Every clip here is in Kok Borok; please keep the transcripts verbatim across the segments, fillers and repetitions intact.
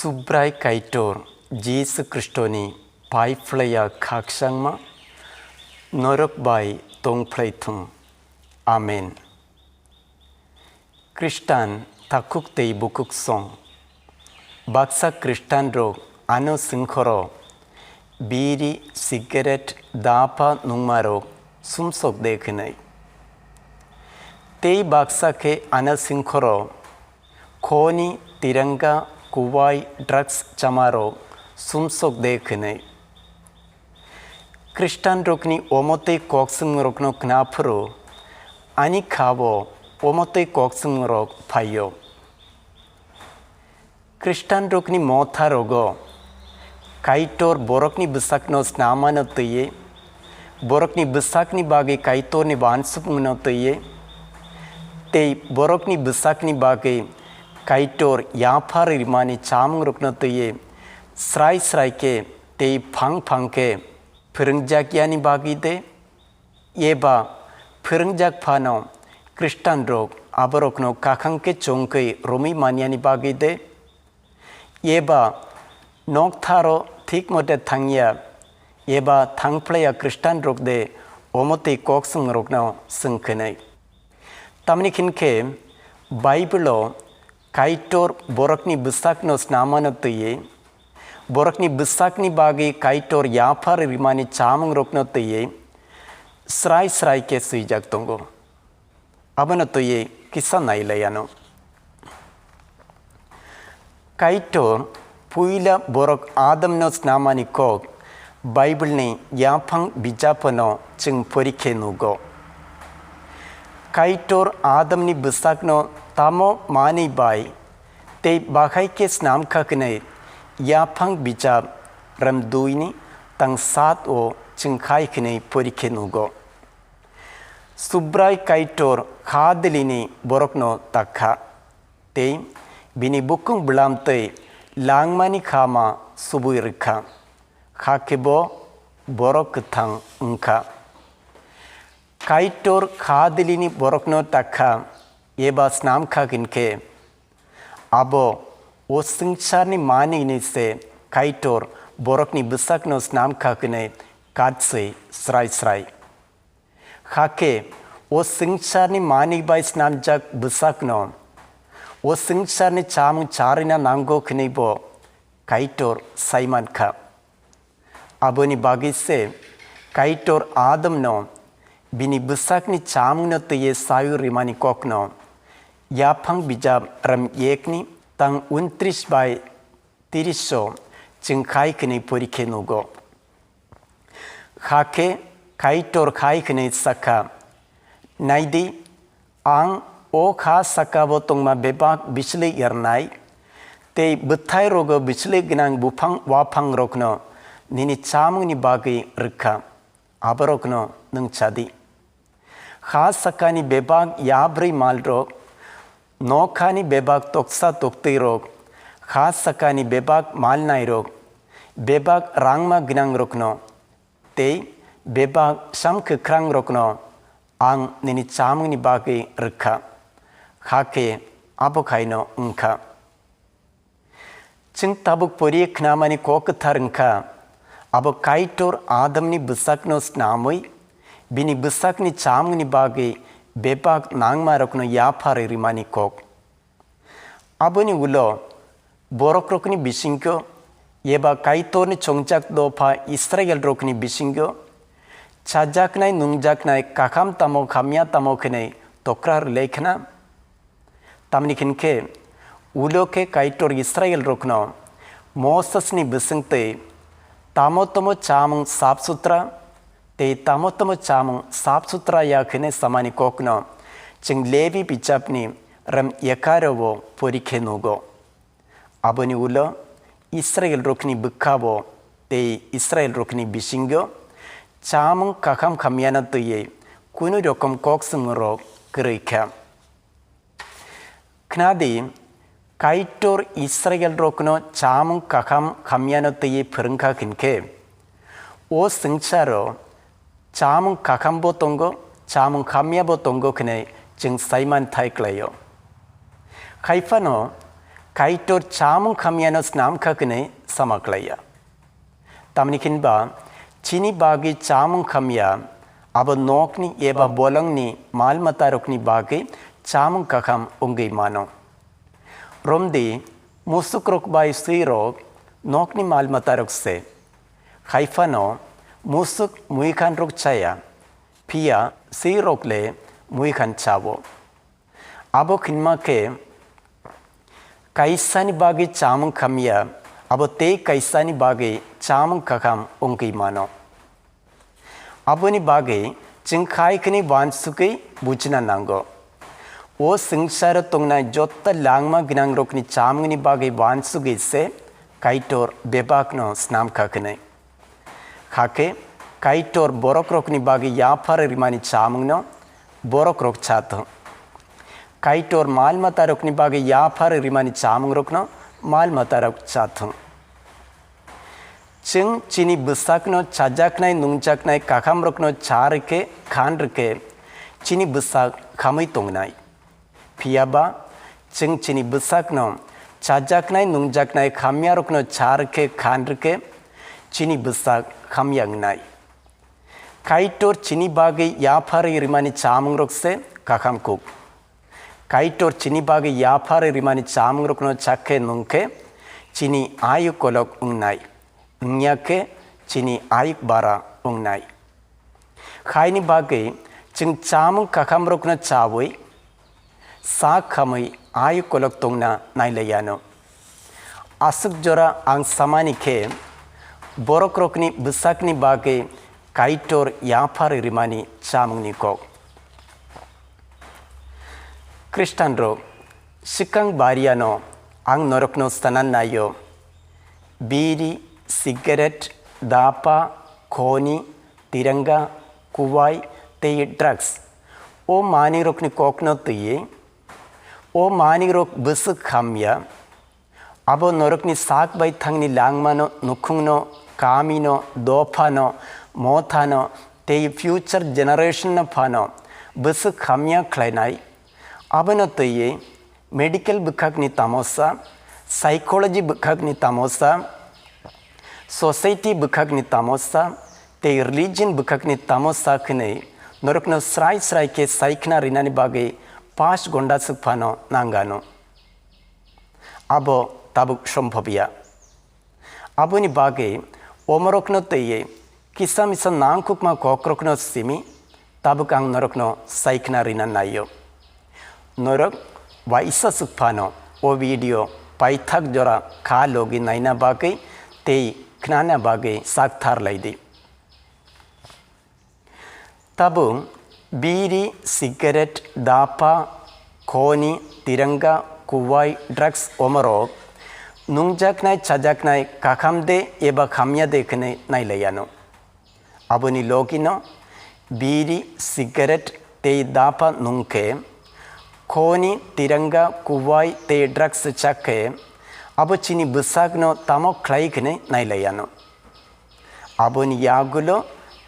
Subrai Kaitor Jisu Khristoni pai phlaiya khakchangma norok bai tong phlai thung. Amen. Khristan takhuk tei bukhuk song. Baksa Khristanrok ano sengkhoro biri, sigaret, dapa nungmarok sumsok de khwnwi. Tei baksa khe ano sengkhoro khoni, tiranga, kubai, drugs chamarok sumsok de khwnwi. Khristanrokni omo tei koksongrokno khna phuru ani khao omo tei koksongrok phaio. Khristanrokni motharogo Kaitor borokni bwsakno snamano twiwi, borokni bwsakni bagwi Kaitorni uansukmungno twiwi, tei borokni bwsakni bagwi Kaitor yaphar rimani chamungrokno twiwi srai srai khe tei phang phang khe phwrwngjakyani bagwi de, eba phwrwngjak phano Khristanrok aborokno kakhang khe chongkwi romwi manyani bagwi de, eba noktharo thik mote thangya, eba thangphlaiya Khristanrok de omo tei koksongrokno swng khwnwi. Tamni khin khe Bible-o Kaitor borokni bwsakno snamano twiwi, borokni bwsakni bagwi Kaitor yaphar rimani chamungrokno twiwi srai srai khe swijak tongo. Abono twiwi kisa nailaiano. Kaitor puila borok Adamno snamani kok Bible-ni yaphang bijapano chwng porikhe nugo. Kaitor Adamni bwsakno tamo manwi bai tei bahai khe snamkha hwnwi yaphang bijap ram duini tang sat o chwng khai hwnwi porikhe nugo. Subrai Kaitor kha dilini borokno takha, tei bini bukung bwlam tei langmani khama subui rwkha, hakhe bo borok kwthang wngkha. Kaitor kha dilini borokno takha eba snamkha hinkhe, abo o swngcharni manwini se Kaitor borokni bwsakno snamkha hwnwi katswi srai srai. Hakhe o swngcharni manwi bai snamjak bwsakno o swngcharni chamung charwina nango hwnwi bo Kaitor sai mankha. Aboni bagwi se Kaitor Adamno bini bwsakni chamungno twiwi sawi rimani kokno yaphang bijap ram ekni tang untris bai tiriso chwng khai hwnwi porikhe nugo. Hakhe Kaitor khai hwnwi sakha, "Naidi, ang o kha sakao tongma bebak bichli yarnai tei bwthai rogo bichli gwnang buphang waphangrokno nini chamungni bagwi rwkha, aborokno nwng chadi. Kha sakani bebak yabrwi malrok, nokhani bebak toksa toktwirok, kha sakani bebak malnairok, bebak rangma gwnangrokno tei bebak samkwkhrangrokno ang nini chamungni bagwi rwkha, hakhe abo khaino wngkha." Chwng tabuk poriwi khnamani kok kwthar wngkha, abo Kaitor Adamni bwsakno snamwi, bini bwsakni chamungni bagwi bebak nangmarokno yapharwi rimani kok. Aboni ulo borokrokni bisingo eba Kaitorni chongjak dopha Israelrokni bisingo chajaknai nungjaknai kakham tamo khamya tamo khenwi tokra rwlai khna. Tamni hinkhe ulo khe Kaitor Israelrokno Mosesni bwswng twi tamo tamo chamung sap sutra tei tamo tamo chamung sap sutra ya hwnwi samani kokno chwng Lebi bijapni ram ekareo porikhe nugo. Aboni ulo Israelrokni bwkhao tei Israelrokni bisingo chamung kakham khamyano twiwi kunu rokom koksongrok kwrwi kha. Khnadi, Kaitor Israelrokno chamung kakham khamyano twiwi phwrwngkha hinkhe, o swngcharo chamung kakhambo tongo, chamung khamyabo tongo hwnwi chwng saiman thai klaio. Haiphano Kaitor chamung khamyano snam kha hwnwi sama klaiya. Tamni hinba chini bagwi chamung khamya abo nokni eba bolongni mal matarokni bagwi chamung kaham wngwi mano. Romdi, musukrok bai swirok nokni mal matarok se. Haiphano musuk muikhanrok chaya, phiya swirok le muikhan chao. Abo hinma khe kaisani bagwi chamung khamya, abo tei kaisani bagwi chamung kaham wngwi mano. Aboni bagwi chwng khai khwnwi uansugwi bujina nango. O swngcharo tongnai joto langma gwnangrokni chamungni bagwi uansugwi se Kaitor bebakno snam kha hwnwi. Hakhe Kaitor borokrokni bagwi yaphar rimani chamungno borokrok cha thung. Kaitor mal matarokni bagwi yaphar rimani chamungrokno mal matarok cha thung. Chwng chini bwsakno chajaknai nungjaknai kahamrokno cha rwkhe, khan rwkhe, chini bwsak khamwi tongnai. Phiya ba, chwng chini bwsakno chajaknai nungjaknai hamyarokno cha rwkhe, khan rwkhe, chini bwsak hamya wngnai. Kaitor chini bagwi yapharwi rimani chamungrok se kaham kuk. Kaitor chini bagwi yapharwi rimani chamungrokno chakhe nungkhe chini ayuk kolok wngnai, wngya khe chini ayuk bara wngnai. Haini bagwi chwng chamung kahamrokno chawi sak khamwi ayuk kolok tongna nailaiyano. Aswk jora ang samani khe borokrokni bwsakni bagwi Kaitor yaphar rimani chamungni kok. Khristanrok, swkang bariano ang norokno sana naio, biri, sigaret, dapa, khoni, tiranga, kuwai tei drugs. O manwirokni kokno twiwi, o manwirok bwswk hamya, abo norokni sak bai thangni langmano, nukhungno, kamino, dophano, mothano tei future generation no phano bwswk hamya khlainai. Abono twiwi medical bwkhakni tamosa, psychology bwkhakni tamosa, society bwkhakni tamosa tei religion bwkhakni tamosa hwnwi norokno srai srai khe saikhna rinani bagwi pash gonda swk phano nangano. Abo tabuk sombhob ya. Aboni bagwi omorokno twiwi kisa misa nangkukma kokrokno simi tabuk ang norokno saikhna rina naio. Norok waisa swk phano o video paithak jora kha logi naina bagwi tei khnana bagwi sak thar lai di. Tabuk biri, sigaret, dapa, khoni, tiranga, kuwai, drugs omorok nungjaknai chajaknai kaham de eba hamya de hwnwi nailaiyano. Aboni logino biri, sigaret tei dapa nungkhe, khoni, tiranga, kuwai tei drugs chakhe, abo chini bwsakno tamo khlai hwnwi nailaiyano. Aboni yagulo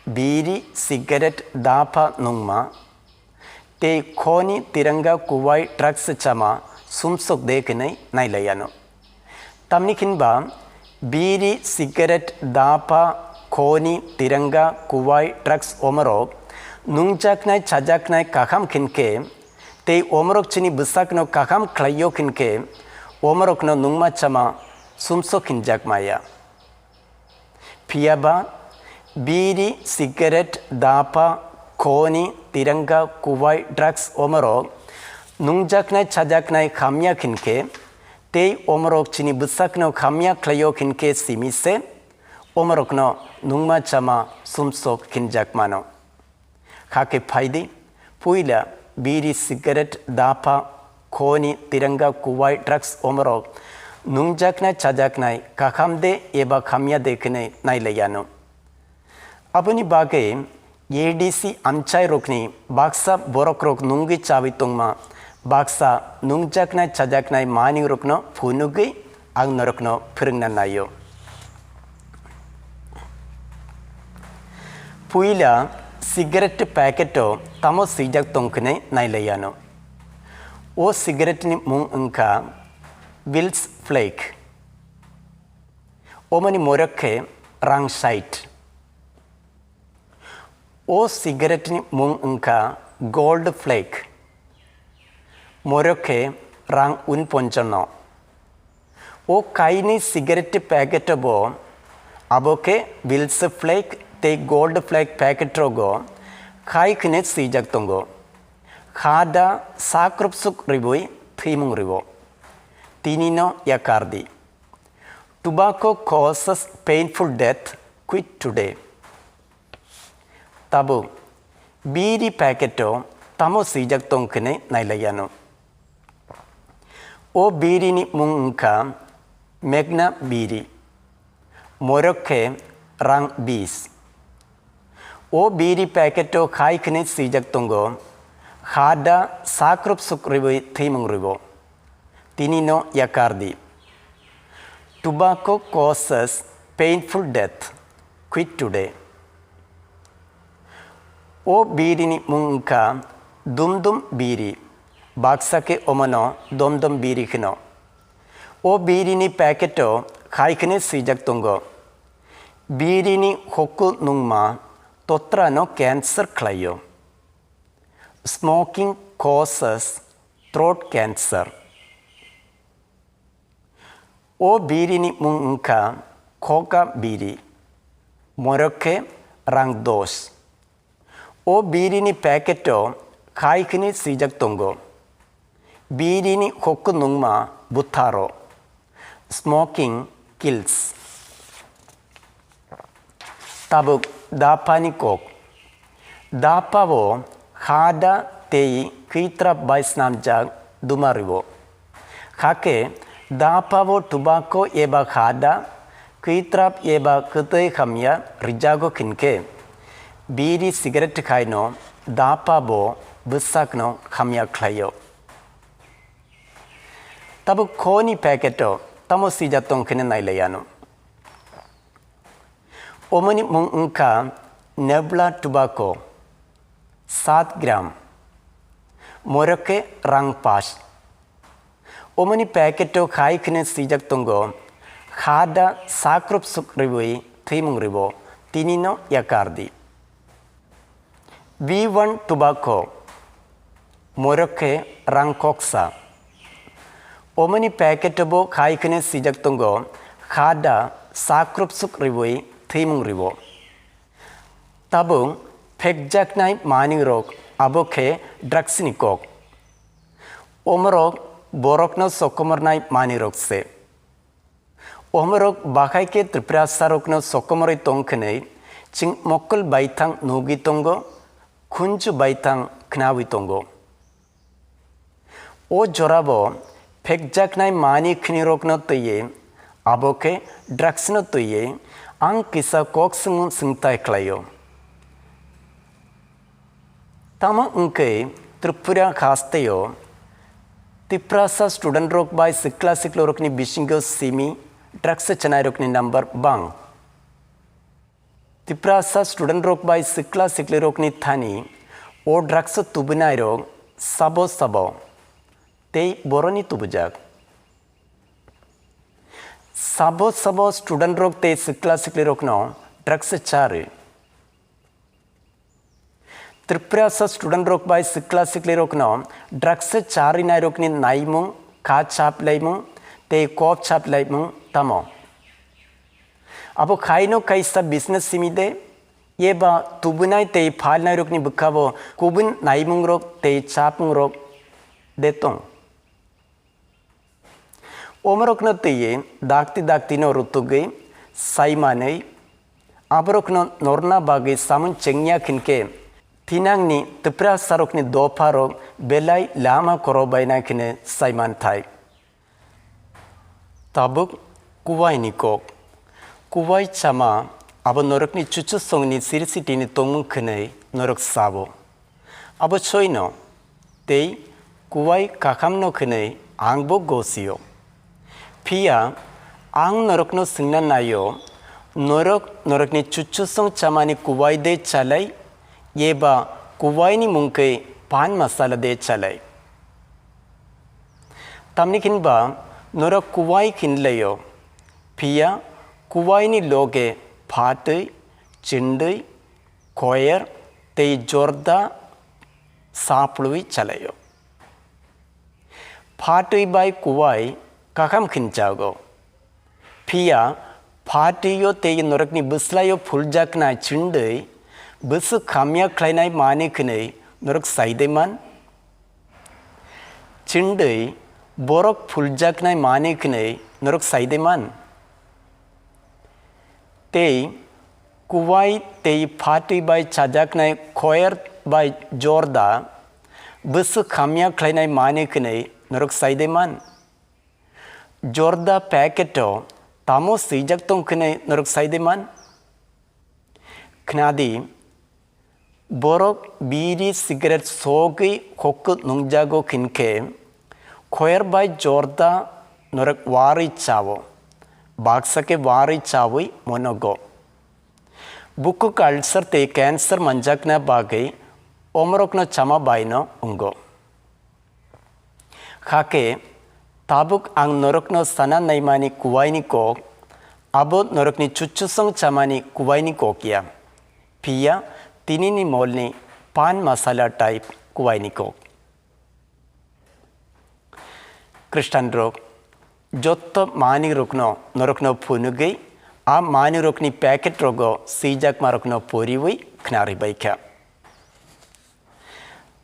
biri, sigaret, dapa nungma tei khoni, tiranga, kuwai, drugs chama sumsok de hwnwi nailaiyano. Tamni hinba biri, sigaret, dapa, khoni, tiranga, kuwai, drugs omorok nungjaknai chajaknai kaham hinkhe tei omorok chini bwsakno kaham khlaio hinkhe omorokno nungma chama sumsok hinjak maya. Phiya ba biri, sigaret, dapa, khoni, tiranga, kuwai, drugs omorok nungjaknai chajaknai hamya hinkhe tei omorok chini bwsakno hamya khlaio hinkhe simi se omorokno nungma chama sumsok hinjak mano. Hakhe phaidi, puila biri, sigaret, dapa, khoni, tiranga, kuwai, drugs omorok nungjaknai chajaknai kaham de eba hamya de hwnwi nailaiyano. Aboni bagwi A D C amchairokni baksa borokrok nungwi chawi tongma baksa nungjaknai chajaknai manwirokno phunugwi ang norokno phwrwngna naio. Puila cigarette packet-o tamo swijak tong hwnwi nailaiyano. O cigarette-ni mung wngkha Bills Flake. Omoni morok khe rang sait. O cigarette ni mung wngkha Gold Flake. Morok khe rang unponchano. O kaini cigarette packet bo abo khe Bills Flake tei Gold Flake packet rogo khai khne swijak tongo. Kha da sakrup suk ribui thwimung ribo. Tini no yakar di. Tobacco causes painful death, quit today. Tabuk, biri packet o tamo swijak tong khne nailaiano. O biri ni mung wngkha Magna biri. Morok khe rang bis. O biri packet o khai khne swijak tongo, kha da sakrup suk ribui thwimung ribo. Tini no yakar di. Tobacco causes painful death. Quit today. O biri ni mung wngkha Dum Dum biri. Baksa khe omono Dom Dom biri kheno. O biri ni packet o khai khne swijak tongo. Biri ni hokku nungma totra no cancer khlaio. Smoking causes throat cancer. O biri ni mung wngkha Khoka biri. Morok khe rang dos. O biri ni packet o khai khne swijak tongo. Biri ni hokku nungma butharo. Smoking kills. Tabuk dapha ni kok. Dapha bo kha da tei khitra bai snamjak duma ribo. Hakhe dapha bo tobacco eba kha da khitra eba kwtwi hamya rijago khinkhe biri cigarette khaino dapha bo bwsakno hamya khlaio. Tabuk khoni packet o tamo swijak tong khene nailaiano. Omoni mung wngkha Nebula tobacco, sat gram. Morok khe rang pas. Omoni packet o khai khne swijak tongo, kha da sakrup suk ribui thwimung ribo, tini no yakar di. B one tobacco, morok khe rang koksa. Omoni packet o bo khai khne swijak tongo, kha da sakrup suk ribui thwimung ribo. Tabuk phekjaknai manwirok abo khe drugs ni kok. Omorok borokno sokomornai manwirok se. Omorok bakhai khe Tripurasarokno sokomorwi tong khwnwi chwng mokol baithang nugwi tongo, khunju baithang khnawi tongo. O jorabo phekjaknai mani khwnirokno twiwi, abo khe drugsno twiwi ang kisa kok swngmung swngthai khlaio. Tamo wngkhe Tripura hasteo Tiprasa student rok bai sikla siklirokni bisingo simi drugs chanairokni number bang. Tiprasa student rok bai sikla siklirokni thani o drugs tubinairok sabo sabo tei boroni tubujak. Sabo sabo student rok tei sikla siklirokno drugs charwi. Tiprasa student rok bai sikla siklirokno drugs charwinairokni naimung, kha chaplaimung tei kok chaplaimung tamo? Abo khaino kaisa business simi de, eba tubunai tei phalnairokni bwkhabo kubun naimungrok tei chapungrok de tong? Omorokno twiwi dakti daktino rutugwi saimanwi, aborokno norna bagwi samung chengya khinkhe, thinangni Tiprasarokni dopharok belai lama korobaina khine saimanthai. Tabuk kuwaini kok. Kuwai chama abo norokni chuchusongni sirisitini tongmung khwnwi norok sabo. Abo soino tei kuwai kakhamno khwnwi angbo gosio. Phiya ang norokno swngna naio, norok norokni chuchusong chamani kuwai de chalai, eba kuwaini mungkhe pan masala de chalai? Tamni hinba Norok kuwai khinlaio, phiya kuwaini loge phatwi, chindwi, koyer tei jorda saplwi chalaio. Phatwi bai kuwai kakham khinjago. Phiya phatwio tei norokni bwslaio phuljaknai chindwi bwswk hamya khlainai mani khnwi norok saide man? Chindwi borok phuljaknai mani khnwi norok saide man? Tei kuwai tei phatwi bai chajaknai khoer bai jorda bwswk hamya khlainai mani khnwi norok saide man? Jorda packet-o tamo swijak tong khnwi norok saide man? Khnadi, borok biri cigarette sogwi hokkwk nungjago hinkhe, khoer bai jorda norok warwi chao, baksa khe warwi chawi monogo. Bukhuk ulcer tei cancer manjakna bagwi omorokno chama baino wngo. Hakhe tabuk ang norokno sana naimani kuwaini kok, abo norokni chuchusong chamani kuwaini kok ya, phiya tinini molni pan masala type kuwaini kok. Khristanrok jotto manwirokno norokno phunugwi a manwirokni packet rogo swijakmarokno poriwi khnaribaikha.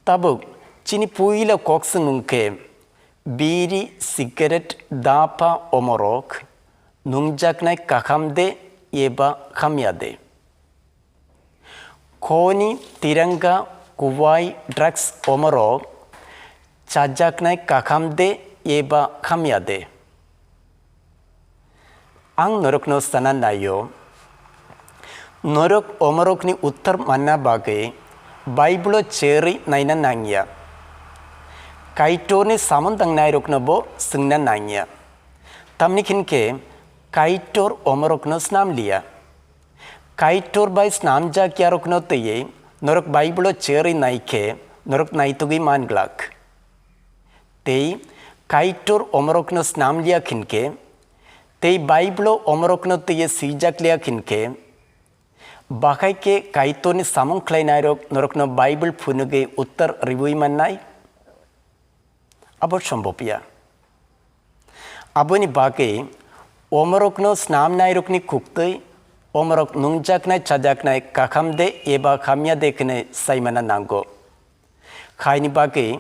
Tabuk chini puila kok swngmung khe, biri, cigarette, dapa, omorok nungjaknai kakham de eba hamya de? Khoni, tiranga, kuwai, drugs, omorok chajaknai kakham de eba hamya de? Ang norokno sana naio, norok omorokni uttor manna bagwi Bible-o cherwi naina nangya. Kaitorni samung tangnairokno bo swngna nangya. Tamni hinkhe Kaitor omorokno snam liya. Kaitor bai snamjak yarokno twiwi norok Bible-o cherwi nai khe norok naitugwi man glak. Tei Kaitor omorokno snam liya hinkhe, tei Bible-o omorokno twiwi swijak liya hinkhe, bakhai khe Kaitorni samung khlainairok norokno Bible phunugwi uttor riwi mannai? Abo sombopya. Aboni bagwi omorokno snamnairokni khuktwi omorok nungjaknai chajaknai kakham de eba hamya de hwnwi saimana nango. Khaini bagwi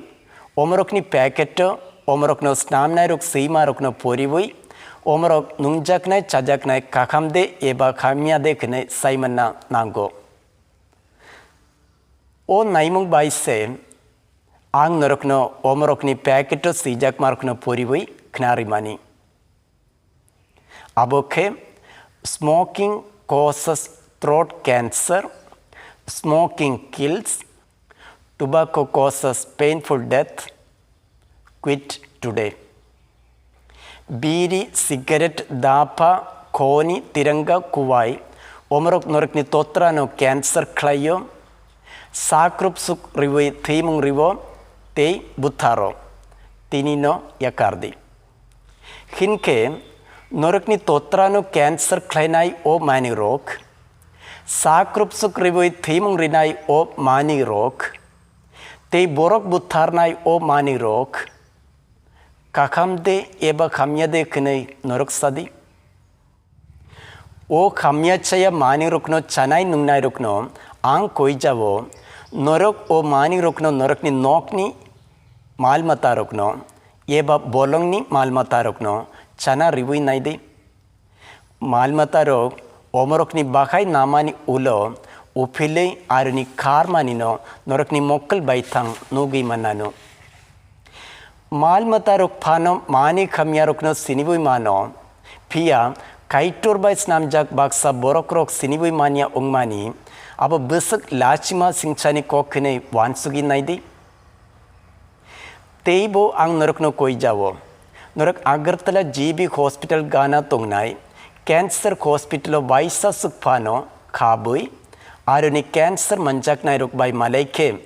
omorokni packet-o omorokno snamnairok swimarokno poriwi omorok nungjaknai chajaknai kakham de eba hamya de hwnwi saimana nango. O naimung bai se ang norokno omorokni packet-o swijakmarokno poriwi khnarimani. Abo khe, "Smoking causes throat cancer, smoking kills, tobacco causes painful death, quit today." Biri, cigarette, dapa, khoni, tiranga, kuwai, omorok norokni totrano cancer khlaio, sak rupsuk riwi thwimung riwo, tei butharo. Tinino yakardi. Hinkhe norokni totrano cancer khlainai o manwirok, sak rupsuk riwi thwimung rinai o manwirok, tei borok butharnai o manwirok, kakham de eba khamya de hwnwi norok sadi? O khamya chaya manwirokno chanai nungnairokno ang koijao, norok o manwirokno norokni nokni mal matarokno eba bolongni mal matarokno chana riwi naidi. Mal matarok omorokni bakhai namani ulo uphilwi aroni kharmanino norokni mokol baithang nugwi mannano. Mal matarok phano manwi khamyarokno siniwi mano, phiya Kaitor bai snamjak baksa borokrok siniwi manya wngmani, abo bwswk lachima singchani kok hwnwi uansugwi naidi. Teibo ang norokno koijao, norok Agartala G B Hospital gana tongnai cancer hospital-o waisa swk phano khabwi, aroni cancer manjaknairok bai malai khe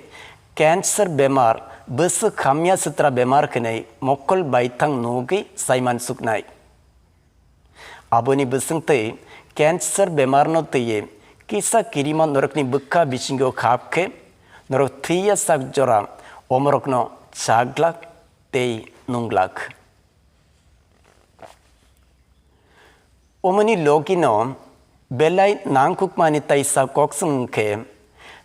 cancer bemar bwswk hamya sitra bemar hwnwi mokol baithang nugwi saiman suknai. Aboni bwswngtwi cancer bemarno twiwi kisa kirima norokni bwkha bisingo khap khe norok thwiya sak jora omorokno cha glak tei nung glak. Omoni logino belai nangkukmani taisa koksong wngkhe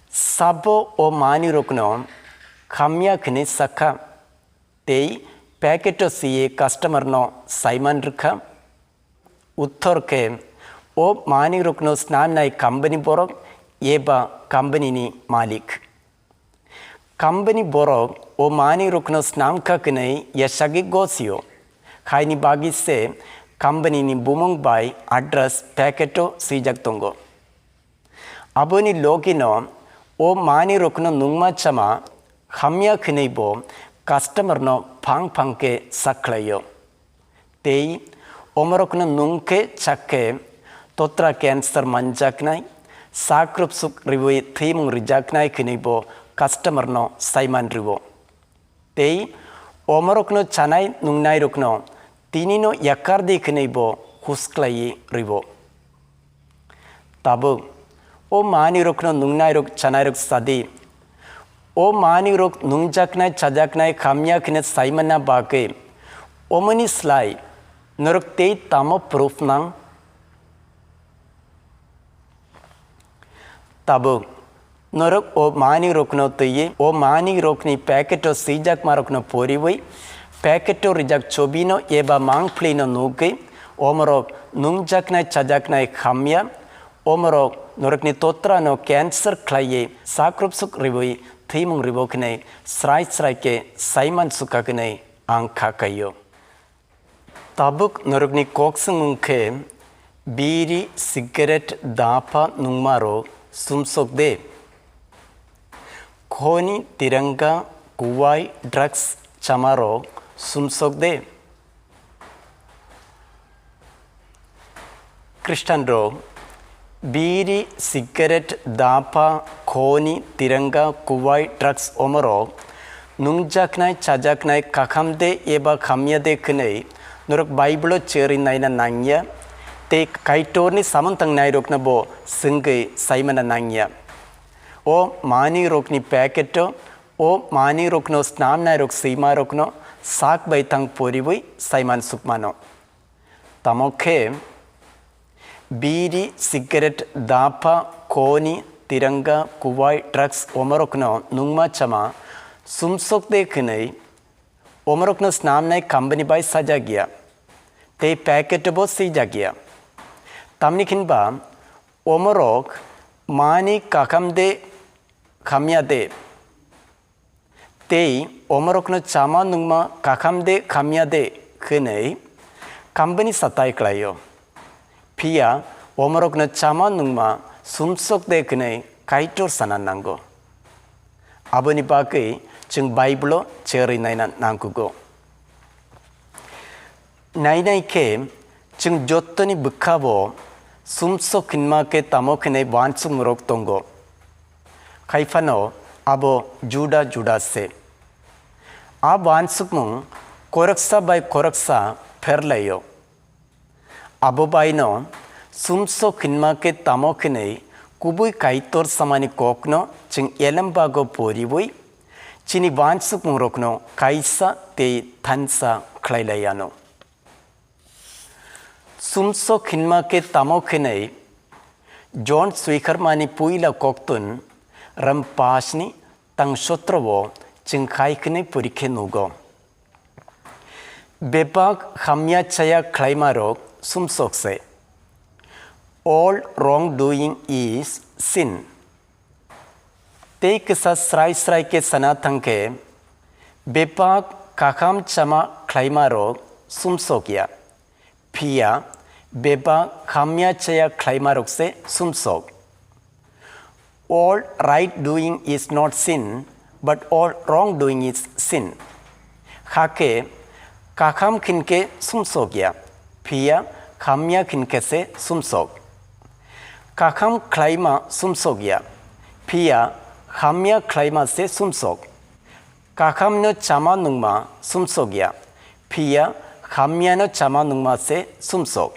sabo o manwirokno hamya hwnwi sakha tei packet-o swiwi customer-no saiman rwkha. Uttor khe o manwirokno snamnai company borok eba company-ni malik. Company borok o manwirokno snamkha hwnwi yasagwi gosio. Haini bagwi se company-ni bumung bai address packet-o swijak tongo. Aboni logino o manwirokno nungma chama hamya hwnwi bo customer-no phang phang khe sakhlaio. Tei omorokno nung khe chak khe totra cancer manjaknai, sak rupsuk rwui thwimung rijaknai hwnwi bo customer-no saiman rwo. Tei omorokno chanai nungnairokno tinino yakar di hwnwi bo husklaiwi rwo. Tabuk o manwirokno nungnairok chanairok sadi. O manwirok nungjaknai chajaknai hamya hwnwi saimana bagwi omoni slai norok tei tamo proof nang? Tabuk norok o manwirokno twiwi o manwirokni packet-o swijakmarokno poriwi, packet-o rijak chobino eba mangphlino nugwi omorok nungjaknai chajaknai hamya, omorok norokni totrano cancer khlaiwi sakrupsuk rwui thwimung rwbo hwnwi srai srai khe saiman sukha hwnwi ang kha kaio. Tabuk norokni kok swngmung khe biri, cigarette, dapha nungmarok sumsok de? Khoni, tiranga, kuwai, drugs chamarok sumsok de? Khristanrok biri, cigarette, dapha, khoni, tiranga, kuwai, drugs omorok nungjaknai chajaknai kakham de eba khamya de hwnwi norok Bible-o cherwi naina nangya tei Kaitorni samung tangnairokno bo swngwi saimana nangya. O manwirokni packet-o o manwirokno snamnairok swimarokno sak bai thang poriwi saiman sukmano. Tamo khe biri, cigarette, dapha, khoni, tiranga, kuwai, drugs omorokno nungma chama sumsok de hwnwi omorokno snamnai company bai sajak ya tei packet-o bo swijak ya. Tamni hinba omorok mani kakham de khamya de tei omorokno chama nungma kakham de khamya de hwnwi company satai klaio. Phiya omorokno chama nungma sumsok de hwnwi Kaitor sana nango. Aboni bagwi chwng Bible-o cherwi naina nangkugo. Nainai khe chwng jottoni bwkhao sumsok hinma khe tamo hwnwi uansukmungrok tongo. Khai phano abo juda juda se. A uansukmung khoroksa bai khoroksa pherlaio. Abo baino sumsok hinma khe tamo hwnwi kubui Kaitor samani kokno chwng elem bago poriwi chini uansukmungrokno kaisa tei thansa khlai lai anw. Sumsok hinma khe tamo hwnwi John swikharmani puila koktun ram pasni tang sotro-o chwng khai hwnwi pori khe nugo. Bebak hamya chaya khlaimarok sumsok se. All wrongdoing is sin. Tei kisa srai srai khe sana thang khe, bebak kaham chama khlaimarok sumsok ya, phiya bebak hamya chaya khlaimarok se sumsok. All right doing is not sin, but all wrong doing is sin. Hakhe, kaham khin khe sumsok ya, phiya hamya khin khe se sumsok. Kaham khlaima sumsok ya, phiya hamya khlaima se sumsok. Kahamno chama nungma sumsok ya, phiya hamyano chama nungma se sumsok.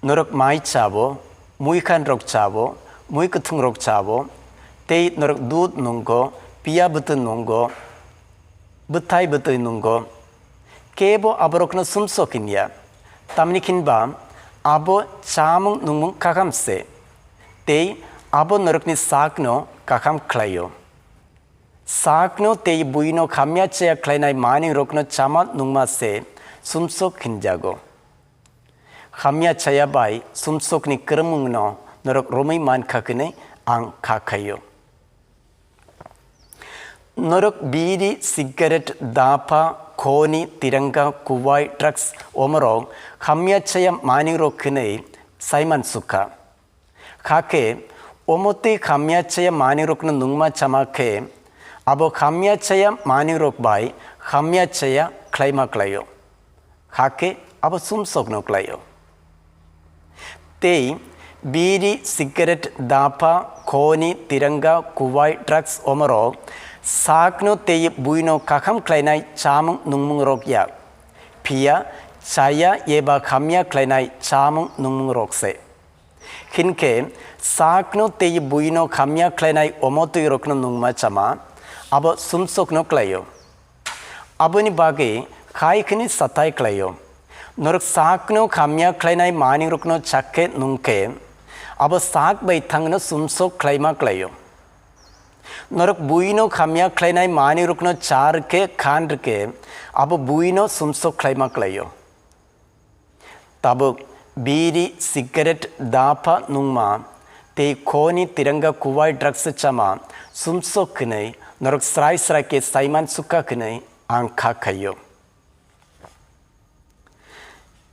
Norok mai chabo, muikhan rok chabo, mui kwthwng rok chabo, tei norok dud nungo, piya bwtwi nungo, bwthai bwtwi nungo. Kebo aborokno sumsok hinya, tamni hinba abo chamung nungmung kaham se, tei abo norokni sakno kaham khlaio. Sakno tei buino hamya chaya khlainai manwirokno chama nungma se sumsok hinjago. Hamya chaya bai sumsokni kwrwngmungno norok romwi mankha hwnwi ang kha khaio. Norok biri, cigarette, dapha, khoni, tiranga, kubai, drugs omorok hamya chaya manwirok hwnwi saiman sukha. Hakhe omo twi hamya chaya manwirokno nungma chama khe, abo hamya chaya manwirok bai hamya chaya khlaima klaio. Hakhe abo sumsokno klaio. Tei biri, cigarette, dapha, khoni, tiranga, kubai, drugs omorok sakno tei buino kaham khlainai chamung nungmungrok ya, phiya chaya eba hamya khlainai chamung nungmungrok se. Hinkhe sakno tei buino hamya khlainai omo twirokno nungma chama, abo sumsokno klaio. Aboni bagwi khai khini satai klaio. Norok sakno hamya khlainai manwirokno chakhe nungkhe, abo sak bai thangno sumsok khlaima klaio. Norok buino hamya khlainai manwirokno char khe khan rwkhe, abo buino sumsok khlaima klaio. Tabuk biri, cigarette, dapha nungma tei khoni, tiranga, kubai, drugs chama sumsok hwnwi norok srai srai khe saiman sukha hwnwi ang kha khaio.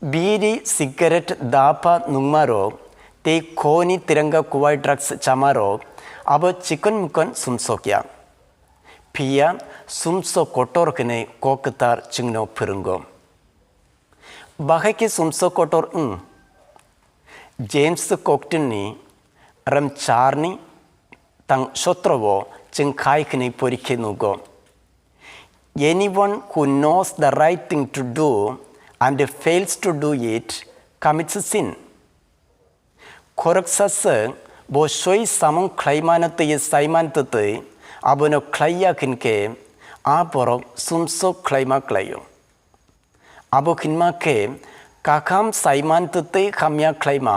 Biri, cigarette, dapha nungmarok tei khoni, tiranga, kubai, drugs chamarok abo chikon mikon sumsok ya. Phiya sumsok kotor hwnwi kok kwthar chwngno phwrwngo. Bahai khe sumsok kotor wng. James koktwini ram charni tang sotrobo chwng khai hwnwi porikhe nugo. Anyone who knows the right thing to do and fails to do it commits a sin. Khoroksa swk bo soi samung khlaimano twi saiman twtwi abono khlaiya hinkhe a borok sumsok khlaima klaio. Abo hinma khe kakham saiman twtwi hamya khlaima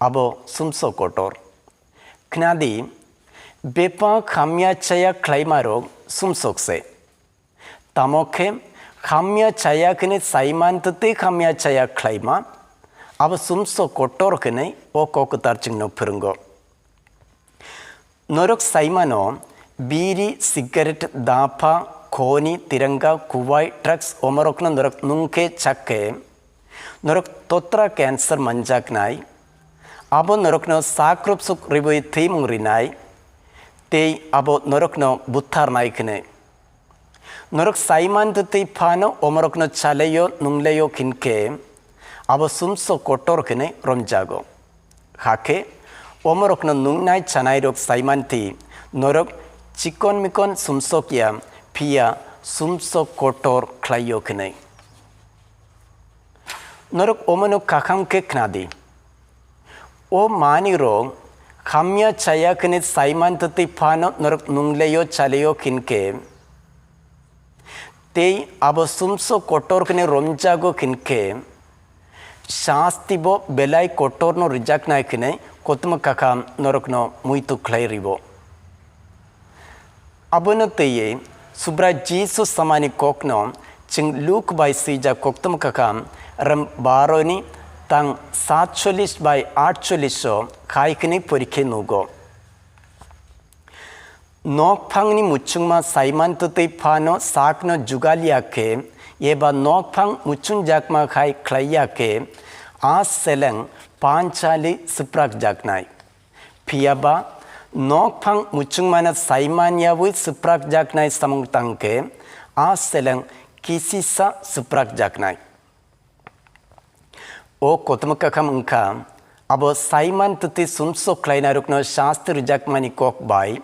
abo sumsok kotor. Khnadi, bebak hamya chaya khlaimarok sumsok se. Tamo khe hamya chaya hwnwi saiman twtwi hamya chaya khlaima, abo sumsok kotor hwnwi o kok kwthar chwngno phwrwngo. Norok saimano biri, cigarette, dapha, khoni, tiranga, kubai, drugs omorokno norok nungkhe chakkhe, norok totra cancer manjaknai, abo norokno sakrupsuk ribwi thwimung rinai, tei abo norokno butharnai hwnwi. Norok saiman twtwi phano omorokno chaleio nungleio hinkhe, abo sumsok kotor hwnwi romjago. Hakhe omorokno nungnai chanairok saimanthi norok chikon mikon sumsok ya, phiya sumsok kotor khlaio hwnwi. Norok omono kakham khe khnadi. O manwirok hamya chaya hwnwi saiman twtwi phano norok nungleio chaleio hinkhe, tei abo sumsok kotor hwnwi romjago hinkhe, sasti bo belai kotorno rijaknai hwnwi kothoma kakham norokno muitu khlai ribo. Abono twiwi Subrai Jisu samani kokno chwng Luk bai swijak koktwma kakham ram baroni tang satchollis bai atchollis o khai hwnwi porikhe nugo. Nokphangni muchungma saiman twtwi phano sakno jugal ya khe, eba nokphang muchungjakma khai khlai ya khe, a seleng panchali swprakjaknai. Phiya ba, nokphang muchungmano saiman yaui swprakjaknai samung tang khe, a seleng kisisa swprakjaknai. O kothoma kakham wngkha, abo saiman twtwi sumsok khlainairokno sasti rwjakmani kok bai,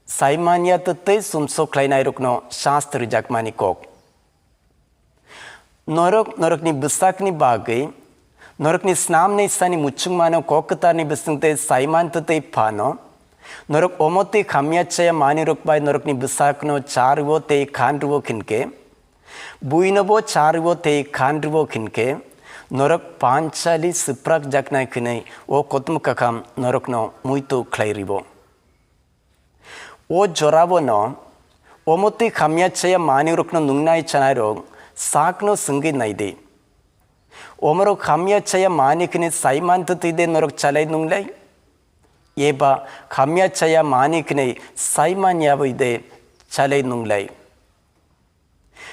Saimanya twtwi sumsok khlainairokno sast rwjakmani kok. Norok norokni bwsakni bagwi norokni snamni sani muchungmano kok kwtarni bisingtwi saiman twtwi phano, norok omotwi khamya chaya manwirok bai norokni bwsakno charwo tei khanrwo khinkhe, buino bo charwo tei khanrwo khinkhe, norok panchali swprak jaknai khwnwi o kotom kakham norokno muitu khlai ribo. O jorabo no omotwi khamya chaya manwirokno nungnai chanairok sakno swngwi naidi. Omorok khamya chaya mani khwnwi saiman twtwi de norok chalai nunglai? Eba khamya chaya mani khwnwi saiman yabwi de chalai nunglai?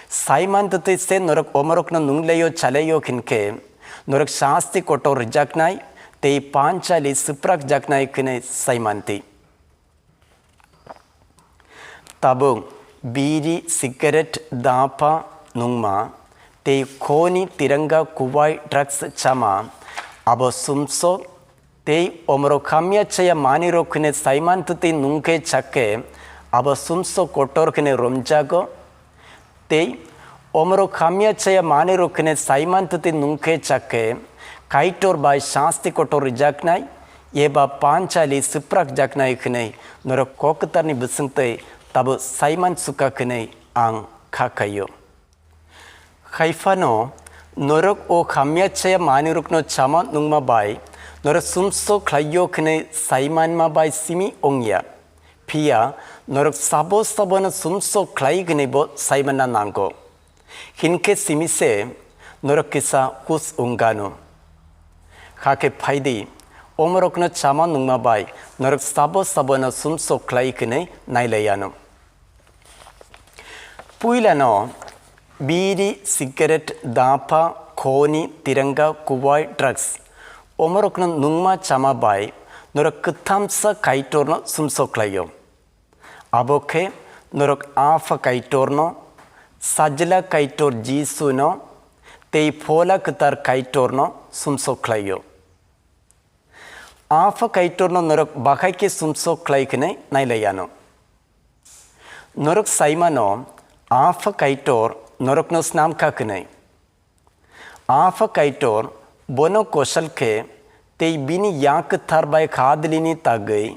Saiman twtwi se norok omorokno nunglaio chalaio khinkhe, norok sasti kotor rwjaknai tei panchali swprak jaknai khwnwi saimanti. Tabuk biri, cigarette, dapha nungma tei khoni tiranga kubai drugs chama abo sumsok tei omorok khamya chaya manwirok khwnwi saiman twtwi nungkhe chakkhe abo sumsok kotor khwnwi romjago. Tei omorok khamya chaya manwirok khwnwi saiman twtwi nungkhe chakkhe Kaitor bai sasti kotor rwjaknai eba panchali swprak jaknai khwnwi norok kok kwtarni bisingtwi tabuk saiman suka khwnwi ang kha khaio. Haiphano norok o khamya chaya manwirokno chama nungma bai norok sumsok khlaio khwnwi saimanma bai simi wngya. Phiya norok sabo sabono sumsok khlai hwnwi bo saimanna nango. Hinkhe simi se norok kisa hus wngano. Hakhe phaidi, omorokno chama nungma bai norok sabo sabono sumsok khlai hwnwi nailaiano. Puilano biri, cigarette, dapha, khoni, tiranga, kubai, drugs. Omorokno nungma chama bai norok kwthamsa Kaitorno sumsok khlaio. Abo khe norok Apha Kaitorno, Sajla Kaitor Jisuno, tei Phola Kwthar Kaitorno sumsok khlaio. Apha Kaitorno norok bakhai khe sumsok khlai khwnwi nailaiano. Norok saimano Apha Kaitor norokno snam kha khwnwi. Apha Kaitor bono kosal khe tei bini Yak Kwthar bai khadilini tagwi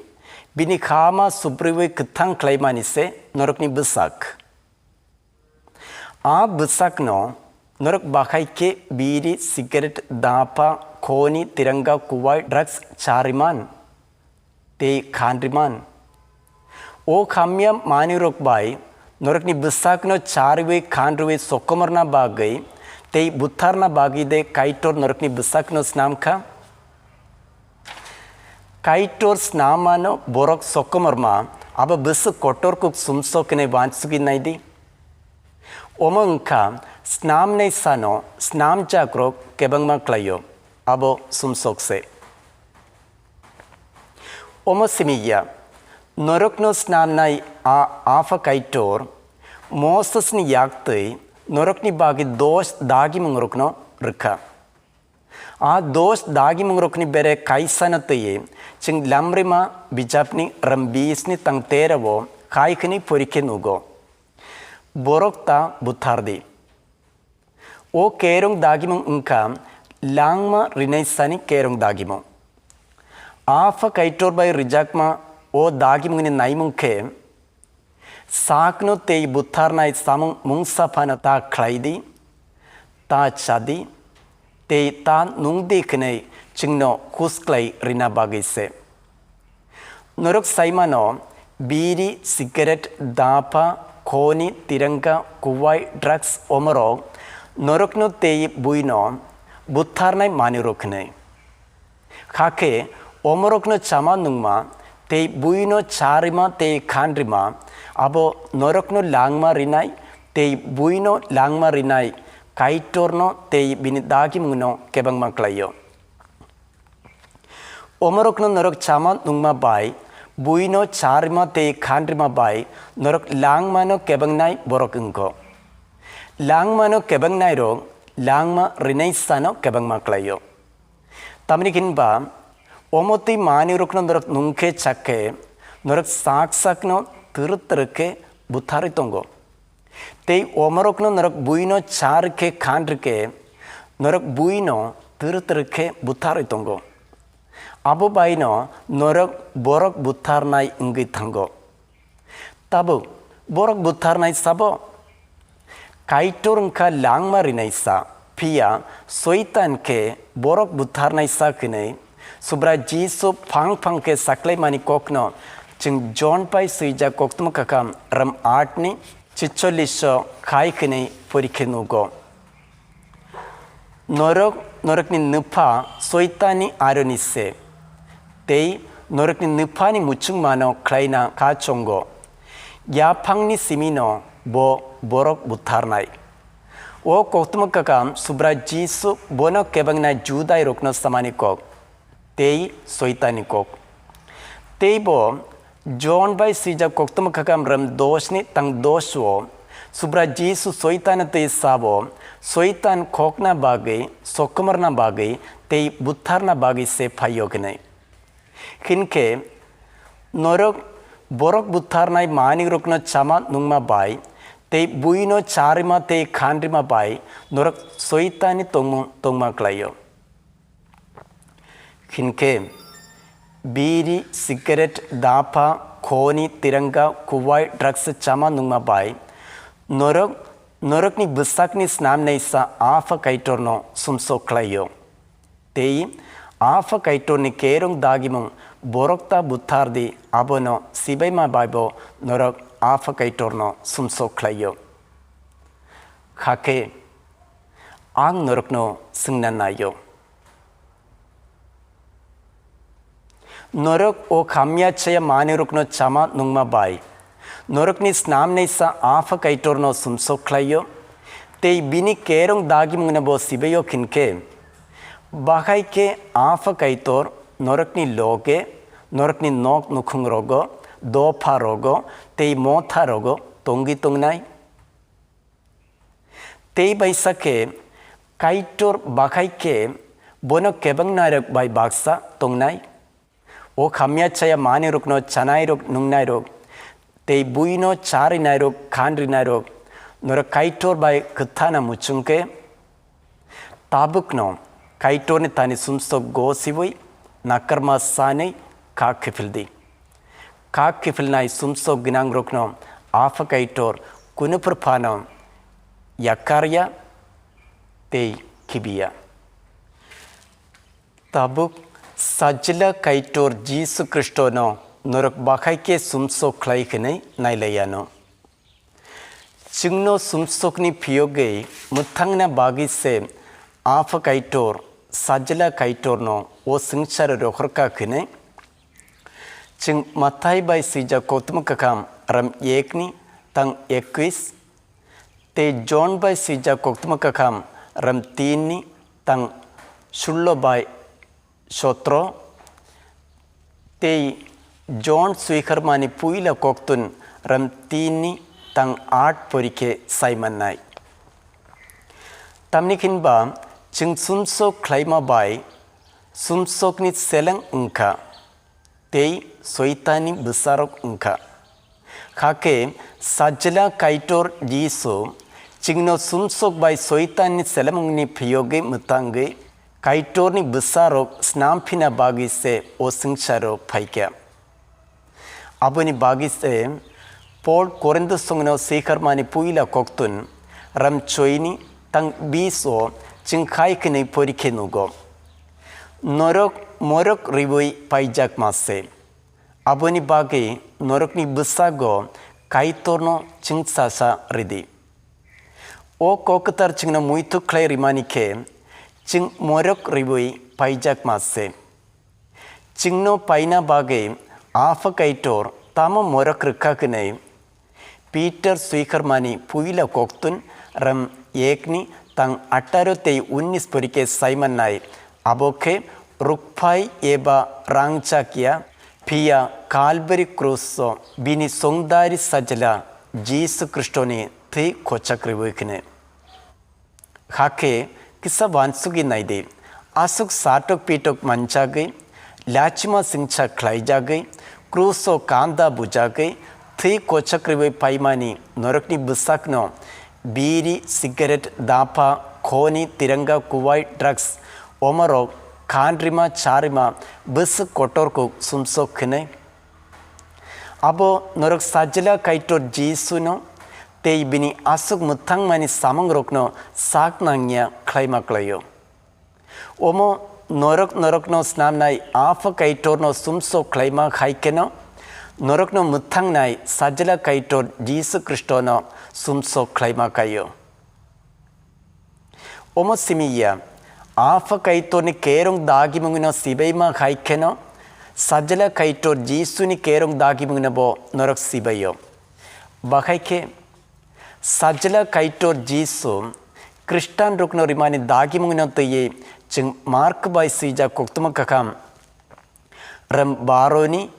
bini khama supriwi kwthang khlaimani se norokni bwsak. A bwsakno norok bakhai khe biri, cigarette, dapha, khoni, tiranga, kubai, drugs chariman tei khanriman. O khamya manwirok bai norokni bwsakno charwi khanrwi sokomorna bagwi tei butharna bagwi de Kaitor norokni bwsakno snam kha? Kaitor snamano borok sokomorma abo bwswk kotor kuk sumsok hwnwi uansugwi naidi. Omo wngkha snamnai sano snamjakrok kwbangma klaio, abo sumsok se. Omo simi ya, norokno snamnai a Apha Kaitor Mosesni yaktwi norokni bagwi dos dagimungrokno rwkha. A dos dagimungrokni bere kaisano twiwi chwng Lamrima bijapni rwmbisni tang terao khai hwnwi porikhe nugo. Borok ta buthardi. O kerong dagimung wngkha langma rinaisani kerong dagimung. Apha Kaitor bai rijakma o dagimungni naimung khe sakno tei butharnai samung mungsa phano ta khlaidi, ta chadi, tei ta nungdi hwnwi chwngno husklai rina bagwi se. Norok saimano biri, cigarette, dapha, khoni, tiranga, kubai, drugs omorok norokno tei buino butharnai manwirok hwnwi. Hakhe omorokno chama nungma tei buino charima tei khanrima abo norokno langma rinai tei buino langma rinai Kaitorno tei bini dagimungno kwbangma klaio. Omorokno norok chama nungma bai, buino charima tei khanrima bai norok langmano kebengnai borok wngkho. Langmano kebengnairok langma rinaisano kebengma klaio. Tamni hinba, omo twi manwirokno norok nungkhe chakkhe, norok sak sakno twrwk twrwk khe butharwi tongo. Tei omorokno norok buino cha rwkhe khan rwkhe norok buino twrwk twrwk khe butharwi tongo. Abo baino norok borok butharnai wngwi thango. Tabuk borok butharnai sabo? Kaitor wngkha langma rinaisa, phiya Soitan khe borok butharnaisa hwnwi Subrai Jisu phang phang khe saklaimani kokno chwng Jon bai swijak koktwma kakham ram aat ni chicholish o khai hwnwi porikhe nugo. Norok, norokni nwpha Soitani aroni se, tei norokni nwphani muchungmano khlaina kha chongo. Yaphangni simino bo borok butharnai. O koktwma kakham Subrai Jisu bono kebengna Judairokno samani kok, tei Soitani kok. Tei bo Jon bai swijak koktwma kakham ram dos ni tang dos o Subrai Jisu Soitano tei sabo, Soitan khokna bagwi, sokomorna bagwi tei butharna bagwi se phaio hwnwi. Hinkhe norok borok butharnai manwirokno chama nungma bai tei buino charima tei khanrima bai norok Soitani tongmung tongma klaio. Hinkhe biri, sigaret, dapha, khoni, tiranga, kuwai, drugs chama nungma bai norok, norokni bwsakni snamnaisa Apha Kaitorno sumsok khlaio. Tei Apha Kaitorni kerong dagimung borok ta buthar di, abono sibaima baibo norok Apha Kaitorno sumsok khlaio. Hakhe ang norokno swngna naio. Norok o hamya chaya manwirokno chama nungma bai norokni snamnaisa Apha Kaitorno sumsok khlaio, tei bini kerong dagimungno bo sibaio hinkhe, bahai khe Apha Kaitor norokni loge, norokni nok nukhungrogo, dopharogo tei motharogo tongwi tongnai. Tei baisa khe Kaitor bahai khe bono kebengnairok bai baksa tongnai. O hamya chaya manwirokno chanairok, nungnairok, tei buino charinairok, khanrinairok, norok Kaitor bai kwthana muchung khe, tabukno Kaitorni thani sumsok gosiwi nakarma sanwi kha kiphil di. Kha kiphilnai sumsok gwnangrokno Apha Kaitor kunu phano yakar ya tei khibi ya. Tabuk Sajla Kaitor Jisu Khristono norok bahai khe sumsok khlai hwnwi nailai anw. Chwngno sumsokni phiyogwi mwthangna bagwi se Apha Kaitor, Sajla Kaitorno o swngcharo rohorkha hwnwi. Chwng Mathai bai swijak koktwma kakham ram ekni tang ekwis, tei Jon bai swijak koktwma kakham ram tinni tang sullo bai sotro, tei Jon swiharmani puila koktun ram tinni tang aat porikhe sai mannai. Tamni hinba chwng sumsok khlaima bai sumsokni seleng wngkha, tei Soitanni bwsarok wngkha. Hakhe Sajla Kaitor Jisu chwngno sumsok bai Soitanni selemungni phiyogwi mwtangwi Kaitorni bwsarok snam phina bagwi se o swngcharo phaikha. Aboni bagwi se Pol Korinthosongno swiharmani puila koktun ram choini tang bis o chwng khai hwnwi porikhe nugo. Norok morok rwui paijakma se. Aboni bagwi norokni bwsago Kaitorno chwngsasa rwdi. O kok kwthar chwngno muitu khlai rimani khe chwng morok rwui paijakma se. Chwngno paina bagwi Apha Kaitor tamo morok rwkha hwnwi Peter swiharmani puila koktun ram ekni tang atharo tei unnis porikhe sai mannai, abo khe rukphai eba rangchak ya, phiya Kalbari kruso bini songdari Sajla Jisu Khristoni thwi khochak rwui hwnwi. Hakhe kisa uansugwi naidi, aswk satok pitok manjagwi, lachima singcha khlaijagwi, kruso kanda bujagwi, Thwi kochak rwui paimani norokni bwsakno biri, cigarette, dapha, khoni, tiranga, kuwai, drugs, omorok khan rima, cha rima, bwswk kotor kuk sumsok khenai. Abo norok Sajla Kaitor Jisuno tei bini aswk mwthangmani samungrokno sak nangya khlaima klaio. Omo norok norokno snamnai Apha Kaitorno sumsok khlaima hai kheno, norokno mwthangnai Sajla Kaitor Jisu Khristono sumsok khlaima kaio. Omo simi ya, Apha Kaitorni kerong dagimungno sibaima hai kheno, Sajla Kaitor Jisuni kerong dagimungno bo norok sibaio. Bakhai khe, Sajla Kaitor Jisu Khristian rokno rimani dagimungno twiwi chwng Mark bai swijak koktwma kakham rem baroni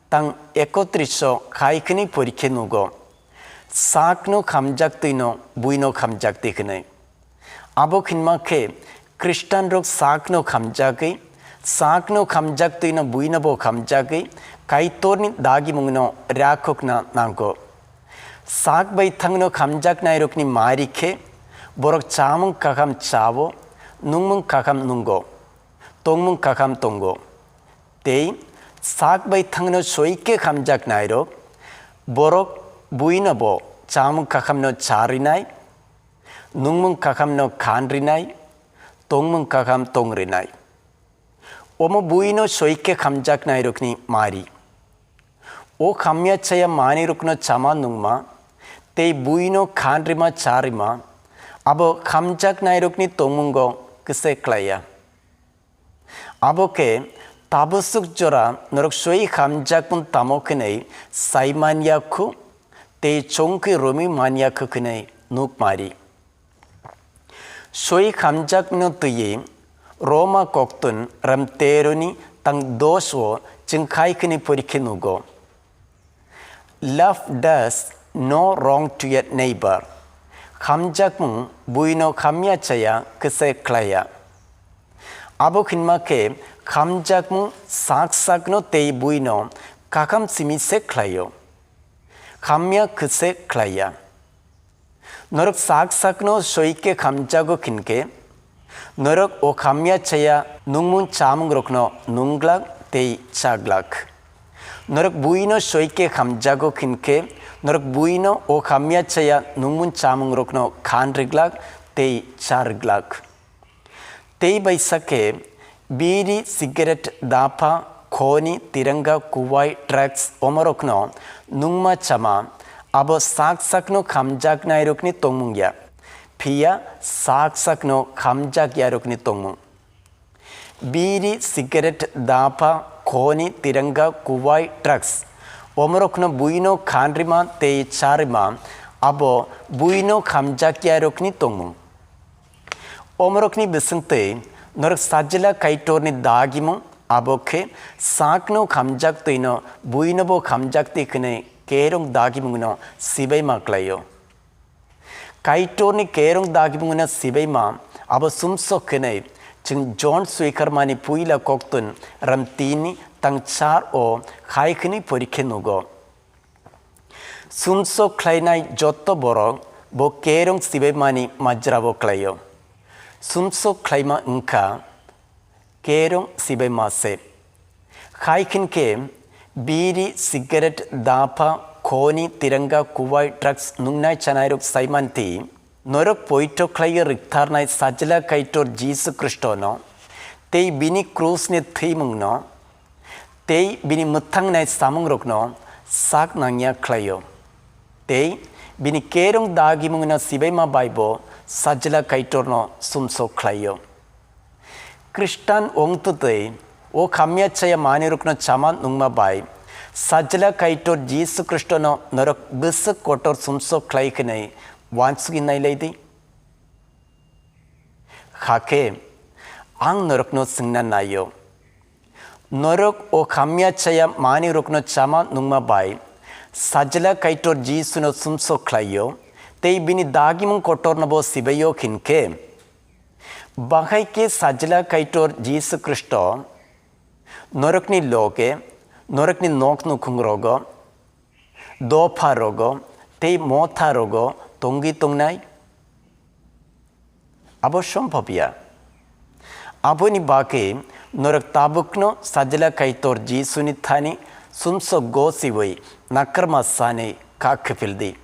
tang ekotris o khai khwnwi porikhe nugo. Sakno khamjak twino buino khamjak twi hwnwi. Abo khinma khe Khristian rok sakno khamjagwi, sakno khamjak twino buino bo khamjagwi Kaitorni dagimungno rakhokna nango. Sak bai thangno khamjaknairokni mari khe borok chamung kakham chao, nungmung kakham nungo, tongmung kakham tongo. Tei sak bai thangno soi khe khamjaknairok borok buino bo chamung kakhamno cha rinai, nungmung kakhamno khan rinai, tongmung kakham tong rinai. Omo buino soi khe khamjaknairokni mari. O khamya chaya manwirokno chama nungma tei buino khan rima cha rima, abo khamjaknairokni tongmungo kise klaiya. Abo khe tabusuk jora norok soi khamjakmung tamo khenwi sai manya khu tei chongkhe romwi manya khu khenwi nuk mari. Soi khamjakmano twiwi Roma koktun ram teroni tang dos o chwng khai khwnwi porikhe nugo. Love does no wrong to a neighbor. Khamjakmung buino khamya chaya kise khlaiya. Abo khinma khe khamjakmung sak sakno tei buino kakham simi se khlaio. Khamya kise khlaiya. Norok sak sakno soi khe khamjago khin khe, norok o khamya chaya nungmung chamung rokno nung glak tei cha glak. Norok buino soi khe khamjago khin khe, norok buino o khamya chaya nungmung chamung rokno khan ri glak tei cha ri glak. Tei bai sa khe biri, cigarette, dapha, khoni, tiranga, kuwai, drugs omorokno nungma chama, abo sak sakno khamjaknairokni tongmung ya, phiya sak sakno khamjakyarokni tongmung. Biri, cigarette, dapha, khoni, tiranga, kuwai, drugs omorokno buino khan rima tei cha rima, abo buino khamjakyarokni tongmung. Omorokni bisingtwi norok Sajla Kaitorni dagimung, abo khe sakno khamjak twino buinobo khamjak twi khwnwi kerong dagimungno sibaima klaio. Kaitorni kerong dagimungno sibaima abo sumsok khwnwi chwng Jon swikarmani puila koktun ram tini tang char o khai khwnwi porikhe nugo. Sumsok khlainai jotto borok bo kerong sibaimani majrabo khlaio. Sumsok khlaima wngkha kerong sibaima se. Khai khin khe biri, cigarette, dapha, khoni, tiranga, kuwai, drugs nungnai chanairok saimanti, norok poito khlaiwi rwktharnai Sajla Kaitor Jisu Khristono tei bini krusni thwimungno tei bini mwthangnai samungrokno sak nangya khlaio. Tei bini kerong dagimungno sibaima bai bo Sajla Kaitorno sumsok khlaio. Khristan wngtwtwi o khamya chaya manwirokno chama nungma bai Sajla Kaitor Jisu Khristono norok bwswk kotor sumsok khlai khwnwi uansugwi nailai di. Hakhe ang norokno swngna naio, norok o khamya chaya manwirokno chama nungma bai Sajla Kaitor Jisuno sumsok khlaio tei bini dagimung kotornobo sibaio khin khe, bahai khe Sajla Kaitor Jisu Khristo norokni loge, norokni nok nukhungrogo, dopha rogo tei motha rogo tongwi tongnai? Abo sombhob ya. Aboni bagwi norok tabukno Sajla Kaitor Jisuni thani sumsok gosiwi nakarma sanwi kha khiphil di.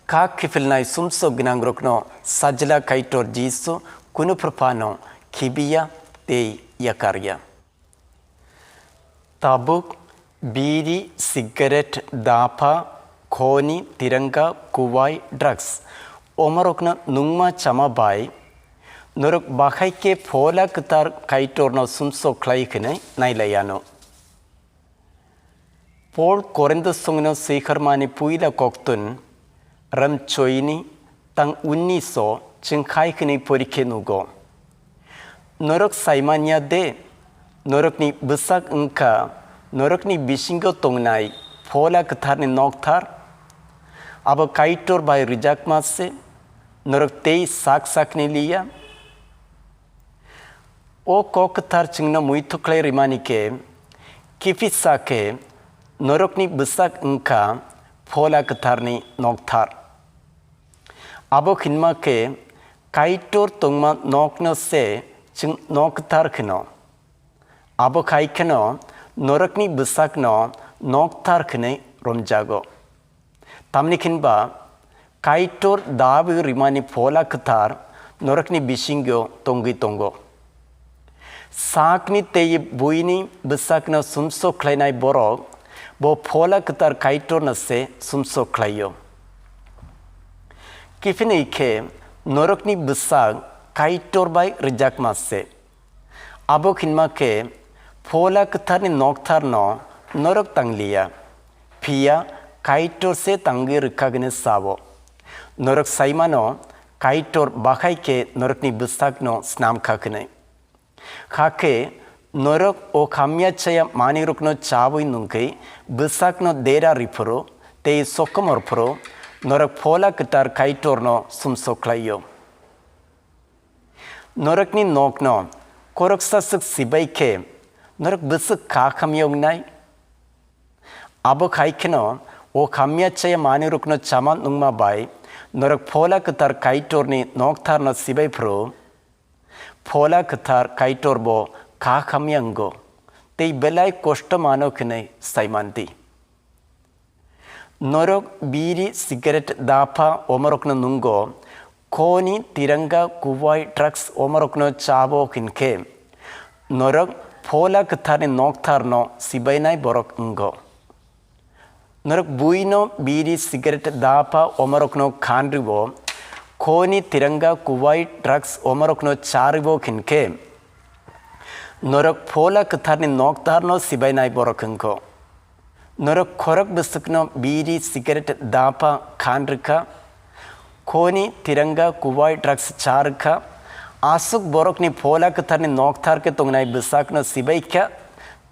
Kha khiphilnai sumsok gwnangrokno Sajla Kaitor Jisu kunu phano khibiya tei yakarya. Tabuk biri, cigarette, dapha, khoni, tiranga, kuwai, drugs omorokno nungma chama bai norok bahai khe Phola Kwthar Kaitorno sumsok khlai hwnwi nailai anw. Paul Korinthosongno swiharmani puila koktun, ram choini, tang unniso chwng khai hwnwi porikhe nugo. Norok saimanya de, norokni bwsak wngkha norokni bisingo tongnai Phola Kwtharni nokthar? Abo Kaitor bai rwjakma se, norok tei sak sakni liya. O kok kwthar chwngno muitu khlai rimani khe, kiphisa khe norokni bwsak wngkha Phola Kwtharni nokthar. Abo hinma khe Kaitor tongma nokno se chwng nokthar kheno. Abo khai kheno norokni bwsakno nokthar khwnwi romjago. Tamni khinba Kaitor dawi rimani Phola Kwthar norokni bisingo tongwi tongo. Sakni tei buini bwsakno sumsok khlainai borok bo Phola Kwthar Kaitorno se sumsok khlaio. Kiphilwi khe norokni bwsak Kaitor bai rwjakma se. Abo hinma khe Phola Kwtharni noktharno norok tangliya, phiya Kaitor se tangwi rwkha hwnwi sao. Norok saimano Kaitor bahai khe norokni bwsakno snam kha hwnwi. Hakhe norok o hamya chaya manwirokno chawi nungwi bwsakno dera riphuru tei sokomor phuru norok Phola Kwthar Kaitorno sumsok khlaio. Norokni nokno khoroksa swk sibai khe norok bwswk kha hamya wngnai? Abo khai kheno o hamya chaya manwirokno chama nungma bai norok Phola Kwthar Kaitorni noktharno sibai phuru Phola Kwthar Kaitor bo kha hamya wngo tei belai kosto mano hwnwi sai man di. Norok biri, cigarette, dapha omorokno nungo, khoni, tiranga, kubai, drugs omorokno chabo hinkhe norok Phola Kwtharni noktharno sibainai borok wngo. Norok buino biri, cigarette, dapha omorokno khanribo, khoni, tiranga, kubai, drugs omorokno charibo hinkhe norok Phola Kwtharni noktharno sibainai borok wngkho. Norok khorok bwswkno biri, cigarette, dapha khan rwkha, khoni, tiranga, kubai, drugs cha rwkha, aswk borokni Phola Kwtharni noktharkhe tongnai bwsakno sibai kha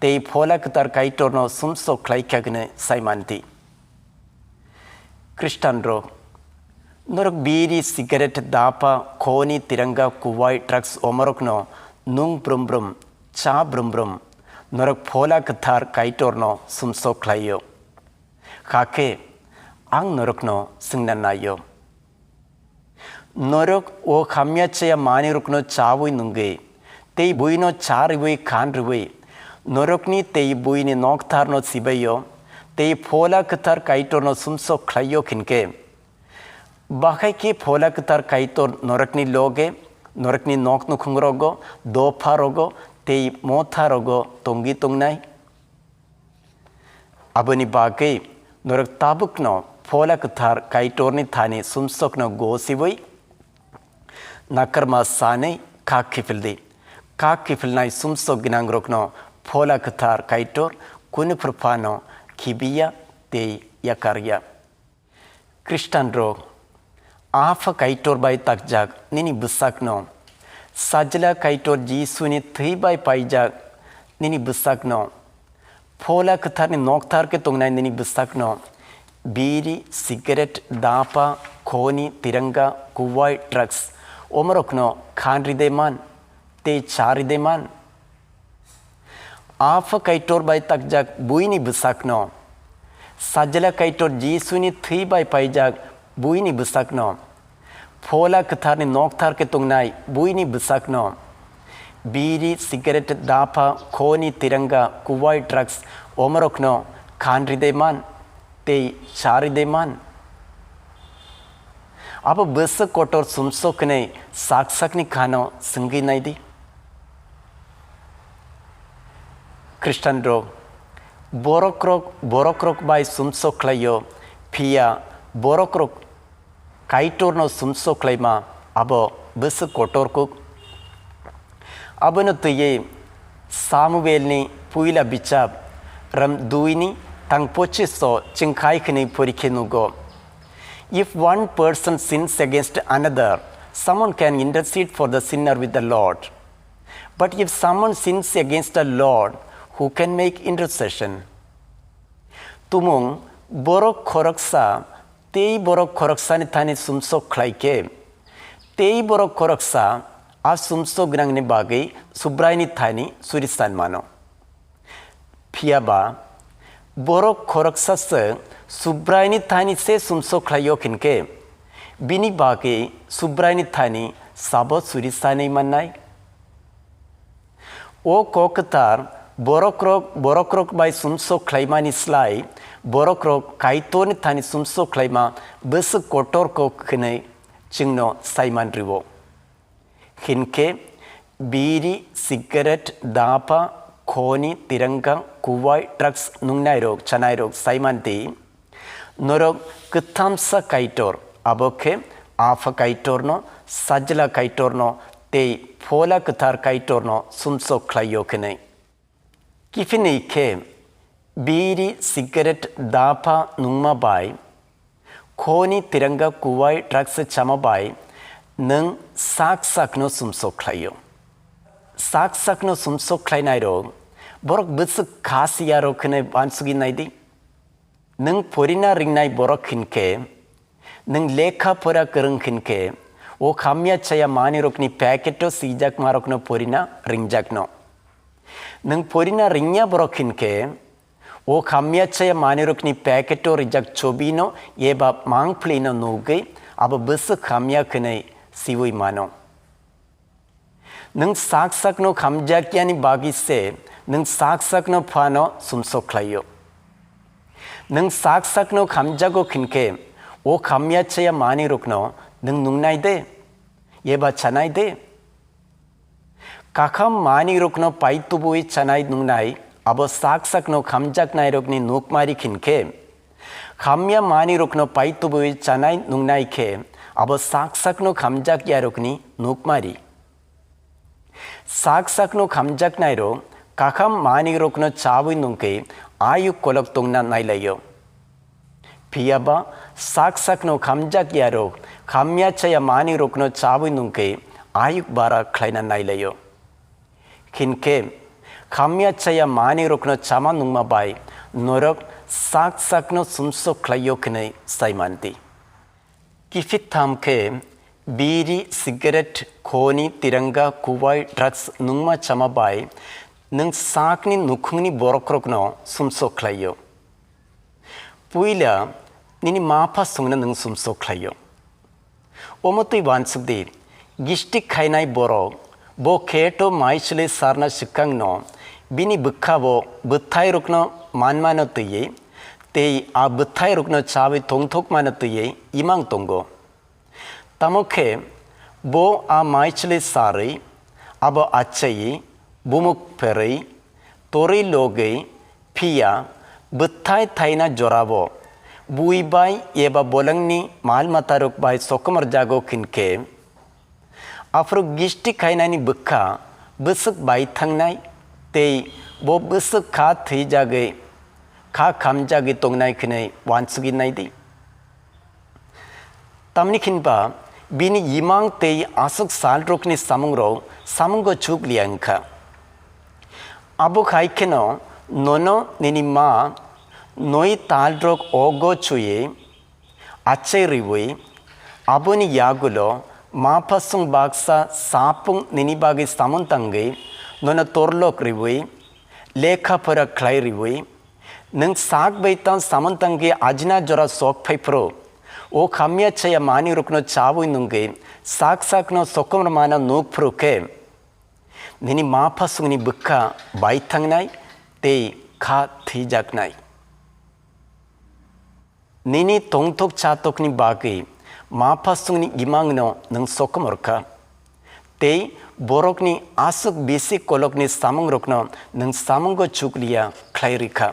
tei Phola Kwthar Kaitorno sumsok khlai kha hwnwi sai man di. Khristanrok, norok biri, cigarette, dapha, khoni, tiranga, kubai, drugs omorokno nung brum brum, cha brum brum, norok Phola Kwthar Kaitorno sumsok khlaio. Hakhe ang norokno swngna naio. Norok o hamya chaya manwirokno chawi nungwi tei buino cha rwwi khan rwwi norokni tei buini noktharno sibaio tei Phola Kwthar Kaitorno sumsok khlaio hinkhe, bahai khe Phola Kwthar Kaitor norokni loge, norokni nok nukhungrogo, dopharogo tei motharogo tongwi tongnai. Aboni bagwi norok tabukno Phola Kwthar Kaitorni thani sumsokno gosiwi nakarma sanwi kha kiphil di. Kha kiphilnai sumsok gwnangrokno Phola Kwthar Kaitor kunu phano khibiya tei yakarya. Khristanrok, Apha Kaitor bai takjak nini bwsakno, Sajla Kaitor Jisuni thwi bai paijak nini bwsakno, Phola Kwtharni nokthar khe tongnai nini bwsakno, biri, cigarette, dapha, khoni, tiranga, kubai, drugs omorokno khan ride man tei cha ride man. Apha Kaitor bai takjak buini bwsakno, Sajla Kaitor Jisuni thwi bai paijak buini bwsakno, Phola Kwtharni nokthar khe tongnai buini bwsakno, biri, cigarette, dapha, khoni, tiranga, kuwai, drugs omorokno khan ride man tei cha ride man? Abo bwswk kotor sumsok hwnwi sak sakni khano swngwi naidi. Khristanrok borokrok borokrok bai sumsok khlaio, phiya borokrok Kaitorno sumsok khlaima abo bwswk kotor kuk. Abono twiwi Samuelni puila bichap ram duini tang pochiso chwng khai hwnwi porikhe nugo. If one person sins against another, someone can intercede for the sinner with the Lord. But if someone sins against the Lord, who can make intercession? Tumung borok khoroksa tei borok khoroksani thani sumsok khlai khe, tei borok khoroksa a sumsok gwnangni bagwi Subraini thani suri san mano. Phiya ba, borok khoroksa se Subraini thani se sumsok khlaio hinkhe, bini bagwi Subraini thani sabo suri sanwi mannai? O kok kwthar borokrok borokrok bai sumsok khlaimani slai borokrok Kaitorni thani sumsok khlaima bwswk kotor kok hwnwi chwngno saiman rwo. Hinkhe biri, cigarette, dapha, khoni, tiranga, kuwai, drugs nungnairok chanairok saiman di. Norok kwthamsa Kaitor, abo khe Apha Kaitorno, Sajla Kaitorno tei Phola Kwthar Kaitorno sumsok khlaio hwnwi. Kiphilwi khe biri, cigarette, dapha nungma bai, khoni, tiranga, kuwai, drugs chama bai nwng sak sakno sumsok khlaio. Sak sakno sumsok khlainairok borok bwswk kha siyarok hwnwi uansugwi naidi. Nwng porina ringnai borok hinkhe, nwng lekha pora kwrwng hinkhe, o hamya chaya manwirokni packet-o swijakmarokno porina ringjakno. Nwng porina ringya borok hinkhe, o hamya chaya manwirokni packet-o rijak chobino eba mangphlwino nugwi abo bwswk hamya hwnwi siui mano. Nwng sak sakno hamjakyani bagwi se nwng sak sakno phano sumsok khlaio. Nwng sak sakno hamjago hinkhe, o hamya chaya manwirokno nwng nungnai de, eba chanai de? Kakham manwirokno paitubui chanai nungnai abo sak sakno hamjaknairokni nukmari hinkhe, hamya manwirokno paitubui chanai nungnai khe abo sak sakno hamjakyarokni nukmari. Sak sakno hamjaknairok kakham manwirokno chaui nungkhe ayuk kolok tongna nailaio. Phiya ba sak sakno hamjakyarok hamya chaya manwirokno chaui nungkhe ayuk bara khlaina nailaio. Hinkhe hamya chaya manwirokno chama nungma bai norok sak sakno sumsok khlaio hwnwi saiman di. Kiphiltham khe biri, cigarette, khoni, tiranga, kuwai, drugs nungma chama bai nwng sakni nukhungni borokrokno sumsok khlaio. Puila nini ma pha songno nwng sumsok khlaio. Omo twi uansuk di, gisti khainai borok bo kheto maichwlwi sarna swkangno bini bwkha bo bwthairokno manmano twiwi tei a bwthairokno chawi tongthokmano twiwi imang tongo. Tamo khe bo a maichwlwi sarwi abo achaiwi bumuk pherwi torwi logwi phiya bwthai thaina jorao bui bai eba bolongni mal matarok bai sokomorjago hinkhe, aphuru gisti khainani bwkha bwswk bai thangnai tei bo bwswk kha thwijagwi kha khamjagwi tongnai hwnwi uansugwi naidi. Tamni hinba bini imang tei aswk salrokni samungrok samungo chuk liya wngkha. Abo hai kheno nono nini ma noi talrok ogo chuwi achai rwi, aboni yagulo ma phasung baksa sapung nini bagwi samung tangwi nono torlok rwi, lekha pora khlai rwi, Nwng sak bai tang samung tangwi ajina jora sok phai phuru, o hamya chaya manwi rokno chawi nungwi sak sakno sokomormano nuk phuru khe, nini ma phasungni bwkha bai thangnai tei kha thwijaknai. Nini tongthok chatokni bagwi ma phasungni imangno nwng sokomor kha, tei borokni aswk bisi kolokni samungrokno nwng samungo chukliya khlai rwkha.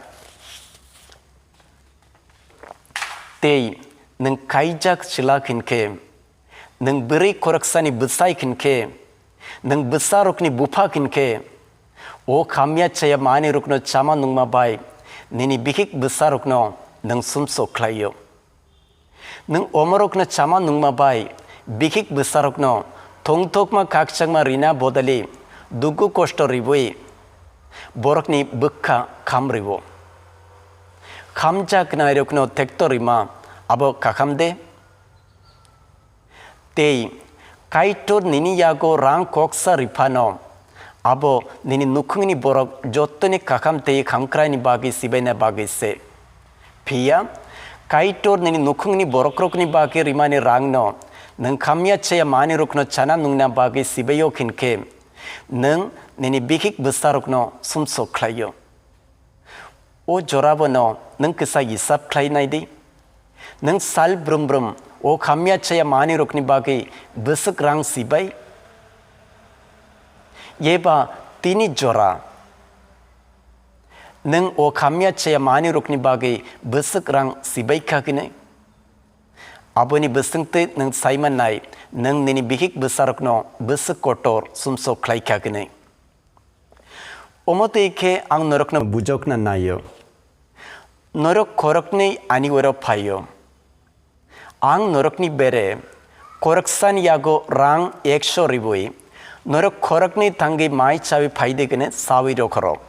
Tei nwng kaijak chwla hinkhe, nwng bwrwi khoroksani bwsai hinkhe, nwng bwsarokni bupha hinkhe, o hamya chaya manwi rokno chama nungma bai nini bihik bwsarokno nwng sumsok khlaio. Nwng omorokno chama nungma bai bihik bwsarokno tongthokma khakchangma rina bodoli dugu kosto ribwi borokni bwkha kham rwo. Khamjaknairokno tekto rima abo kaham de? Tei Kaitor nini yago rang koksa riphano, abo nini nukhungni borok jottoni kaham tei hamkraini bagwi sibaina bagwi se. Phiya Kaitor nini nukhungni borokrokni bagwi rimani rangno nwng hamya chaya manwirokno chana nungna bagwi sibaio hinkhe, nwng nini bihik bwsarokno sumsok khlaio. O jorabo no nwng kisa hisab khlai nai di. Nwng sal brum brum o hamya chaya manwirokni bagwi bwswk rang sibai? Eba tini jora nwng o hamya chaya manwirokni bagwi bwswk rang sibai kha hinwi? Aboni bwswngtwi nwng sai mannai, nwng nini bihik bwsarokno bwswk kotor sumsok khlai kha hinwi. Omo twi khe ang norokno bujokna naio. Norok khoroknwi ani oro phaio. Ang norokni bere khoroksani yago rang ekso ribwi norok khoroknwi thangwi mai chawi phai di hwnwi sawi rokhorok.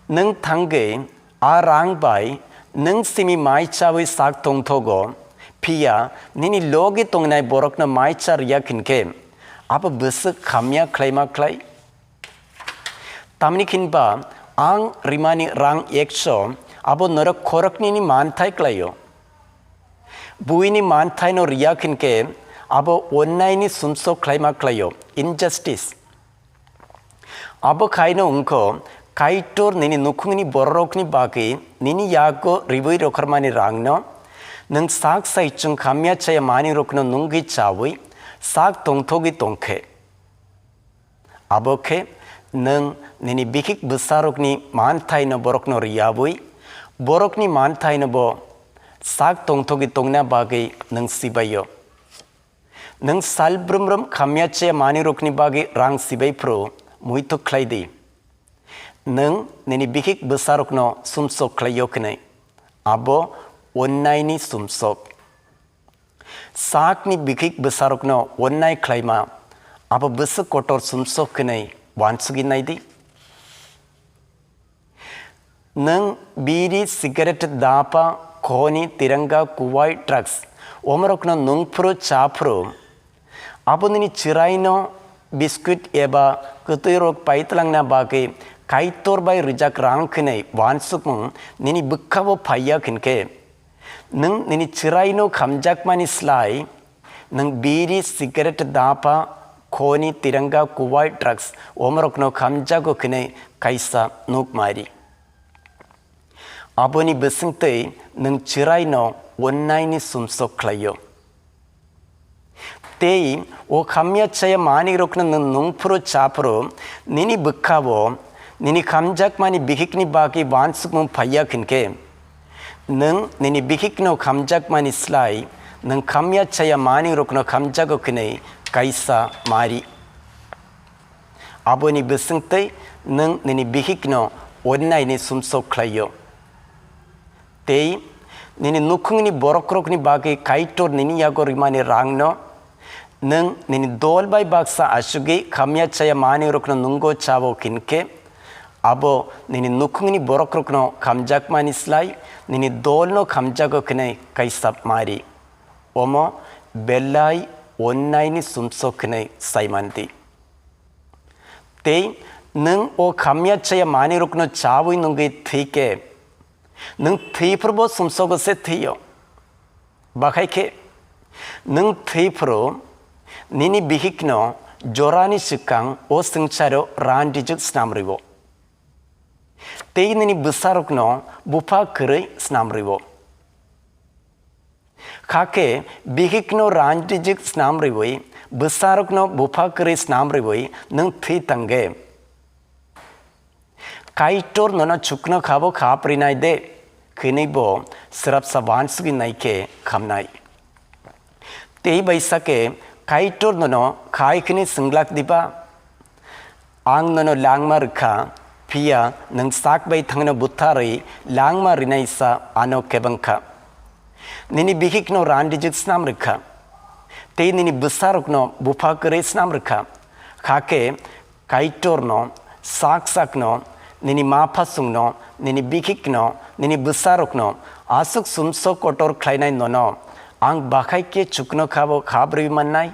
Nwng thangwi a rang bai nwng simi mai chawi sak tongthogo, phiya nini logi tongnai borokno mai cha riya hinkhe, abo bwswk hamya khlaima khlai? Tamni hinba ang rimani rang ekso abo norok khoroknwini manthai khlaio. Buini manthaino riya hinkhe abo onnaini sumsok khlaima khlaio, injustice. Abo khaino wngkho, Kaitor nini nukhungni bororokni bagwi nini yago ribwi rokhormani rangno nwng sak saichung hamya chaya manwirokno nungwi chawi sak tongthogwi tongkhe. Abo khe nwng nini bihik bwsarokni manthaino borokno riyawi, borokni manthaino bo sak tongthogwi tongna bagwi nwng sibaio. Nwng sal brum brum hamya chaya manwirokni bagwi rang sibai phuru muitu khlai di. Nwng nini bihik bwsarokno sumsok khlaio hwnwi, abo onnaini sumsok. Sakni bihik bwsarokno onnai khlaima abo bwswk kotor sumsok hwnwi uansugwi nai di. Nwng biri, cigarette, dapa, khoni, tiranga, kuwai, drugs, omorokno nung phuru, cha phuru, abo nini chwraino biscuit eba kwtwirok pai twlangna bagwi Kaitor bai rijak rang hwnwi uansukmung nini bwkhao phaiya hinkhe, nwng nini chwraino khamjakmani slai nwng biri, cigarette, dapa, khoni, tiranga, kuwai, drugs, omorokno khamjago hwnwi kaisa nukmari. Aboni bwswngtwi nwng chwraino onnaini sumsok khlaio. Tei o hamya chaya manwirokno nwng nung phuru, cha phuru, nini bwkhao nini khamjakmani bihikni bagwi uansukmung phaiya hinkhe, nwng nini bihikno khamjakmani slai nwng hamya chaya manwirokno khamjago hwnwi kaisa mari. Aboni bwswngtwi nwng nini bihikno onnaini sumsok khlaio. Tei nini nukhungni borokrokni bagwi Kaitor nini yago rimani rangno nwng nini dol bai baksa asugwi khamya chaya manwirokno nungo chao hinkhe, abo nini nukhungni borokrokno khamjakmani slai nini dolno khamjago hwnwi kaisa mari. Omo belai onnaini sumsok hwnwi sai man di. Tei nwng o khamya chaya manwirokno chawi nungwi thwi khe, Nwng thwi phuru bo sumsogo se thwio. Bakhai khe, nwng thwi phuru nini bihikno jorani swkang o swngcharo ran rijwk snam rwo. Tei nini bwsarokno bupha kwrwi snam rwo. Kha khe bihikno ran rijwk snam rwi, bwsarokno bupha kwrwi snam rwi nwng thwi tangge. Kaitor nono chukno khabo khap rinai de, khwnwi bo swrapsa wansugwi nai khe khamnai. Tei bai sa khe Kaitor nono khai khwnwi swnglak diba? Ang nono langma rwkha, phiya nwng sak bai thangno butharwi langma rinai sa ano kebeng kha. Nini bihikno ran rijwk snam rwkha, tei nini bwsarokno bupha kwrwi snam rwkha. Kha khe Kaitorno, sak sakno, nini ma phasungno, nini bikhikno, nini bwsarokno aswk sumsok kotor khlainai nono ang bakhai khe chukno khabo khabrwi mannai?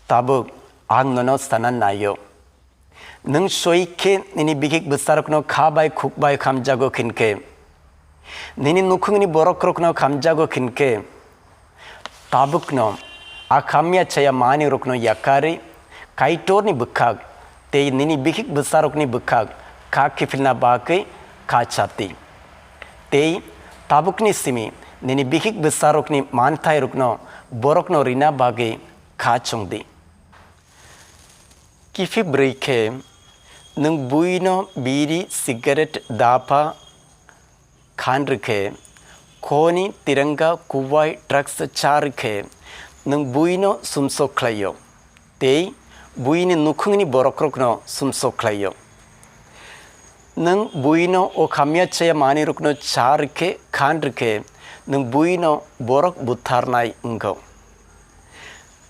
Tabuk ang nono sana naio. Nwng soi khe nini bikhik bwsarokno kha bai khuk bai khamjago khin khe, nini nukhungni borokrokno khamjago khin khe, tabukno a khamya chaya manwirokno yakarwi Kaitorni bwkhak tei nini bikhik bwsarokni bwkhak kha kiphilna bagwi kha chati. Tei tabukni simi nini bikhik bwsarokni manthairokno borokno rina bagwi kha chongdi. Kiphilbrwi khe nwng buino biri, sigaret, dapha khan rwkhe, khoni tiranga, kubai, drugs cha rwkhe, nwng buino sumsok khlaio tei buini nukhungni borokrokno sumsok khlaio. Nwng buino o khamya chaya manwirokno cha rwkhe, khan rwkhe, nwng buino borok butharnai wngkho.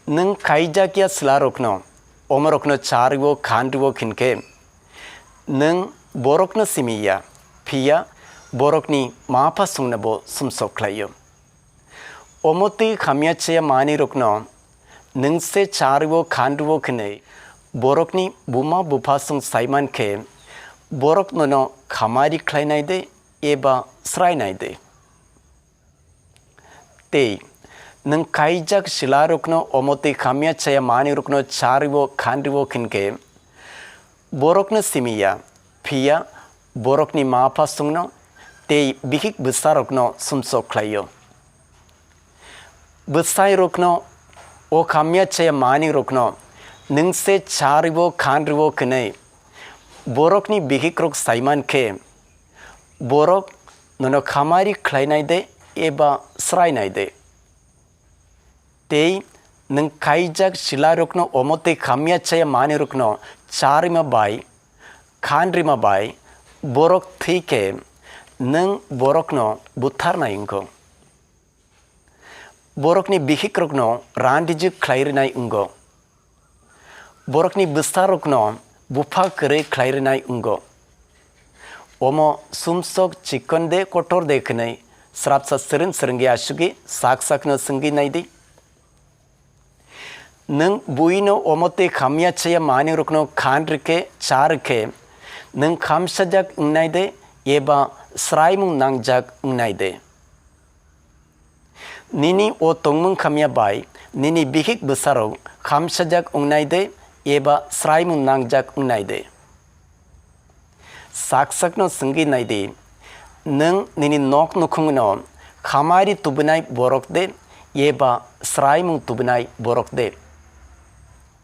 Nwng kaijakya chwlarokno, omorokno cha rwo, khan rwo khin khe, nwng borokno simi ya, phiya borokni ma phasungno bo sumsok khlaio. Omo twi khamya chaya manwirokno nwng se cha rwo, khan rwo khinwi borokni buma buphasung sai man khe, borok nono khamari khlainai de eba srainai de? Tei nwng kaijak chwlarokno omo twi khamya chaya manwirokno cha rwo, khan rwo khin khe, borokno simi ya, phiya borokni ma phasungno tei bikhik bwsarokno sumsok khlaio. Bwsairokno, o khamya chaya manwirokno nwng se cha rwo, khan rwo khinwi borokni bikhikrok sai man khe, borok nono khamari khlainai de eba srainai de? Tei nwng kaijak chwlarokno omo twi khamya chaya manwirokno cha rwma bai, khan rwma bai borok thwi khe, nwng borokno butharnai wngkho. Borokni bikhikrokno ran rijwk khlai rwnai wngo. Borokni bwsarokno bupha kwrwi khlai rwnai wngo. Omo sumsok chikon de kotor de khnwi srapsa swrwng swrwngya asugwi sak sakno swngwi nai di. Nwng buino omo twi khamya chaya manwirokno khan rwkhe, cha rwkhe, nwng khamsajak wngnai de eba sraimung nangjak wngnai de? Nini o tongmung khamya bai nini bihik bwsarok khamsajak wngnai de eba sraimung nangjak wngnai de? Sak sakno swngwi nai di, nwng nini nok nukhungno khamari tubunai borok de eba sraimung tubunai borok de?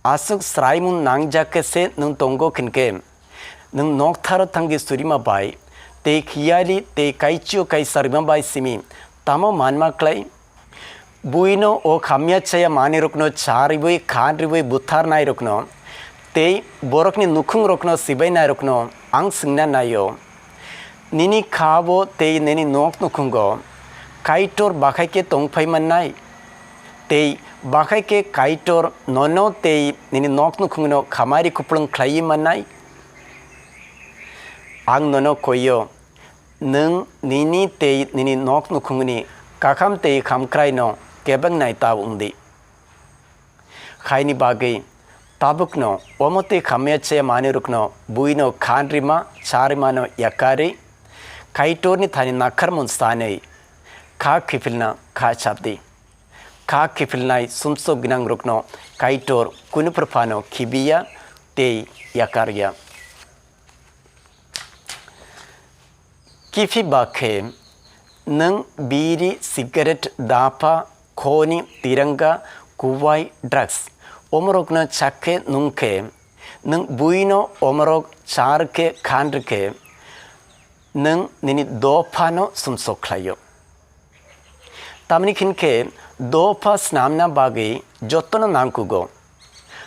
Aswk sraimung nangjak khe se nwng tongo khin khe, nwng noktharo thangwi surima bai tei khiyali tei kaichio kaisa rima bai simi tamo manma klai? Buino o khamya chaya manwirokno cha rwui, khan rwui butharnairokno tei borokni nukhungrokno sibainairokno ang swngna naio. Nini kha-o tei nini nok nukhungo Kaitor bakhai khe tong phai mannai? Tei bakhai khe Kaitor nono tei nini nok nukhungno khamari kupulung khlaiwi mannai? Ang nono koio, nwng nini tei nini nok nukhungni kakham tei khamkraino kebeng nai ta wng di. Haini bagwi tabukno omo tei khamya chaya manwirokno buino khan rima, cha rimano yakarwi, Kaitorni thani nakharmung sanwi kha kiphilna kha chapdi. Kha kiphilnai sumsok gwnangrokno Kaitor kunu phano khibiya tei yakarya. Kiphi ba khe nwng biri, cigarette, dapha, khoni, tiranga, kubai, drugs omorokno chak khe nung khe, nwng buino omorok char khe khan rw khe, nwng nini dophano sumsok khlaio. Tamni khin khe dopha snamna bagwi jotono nangkugo.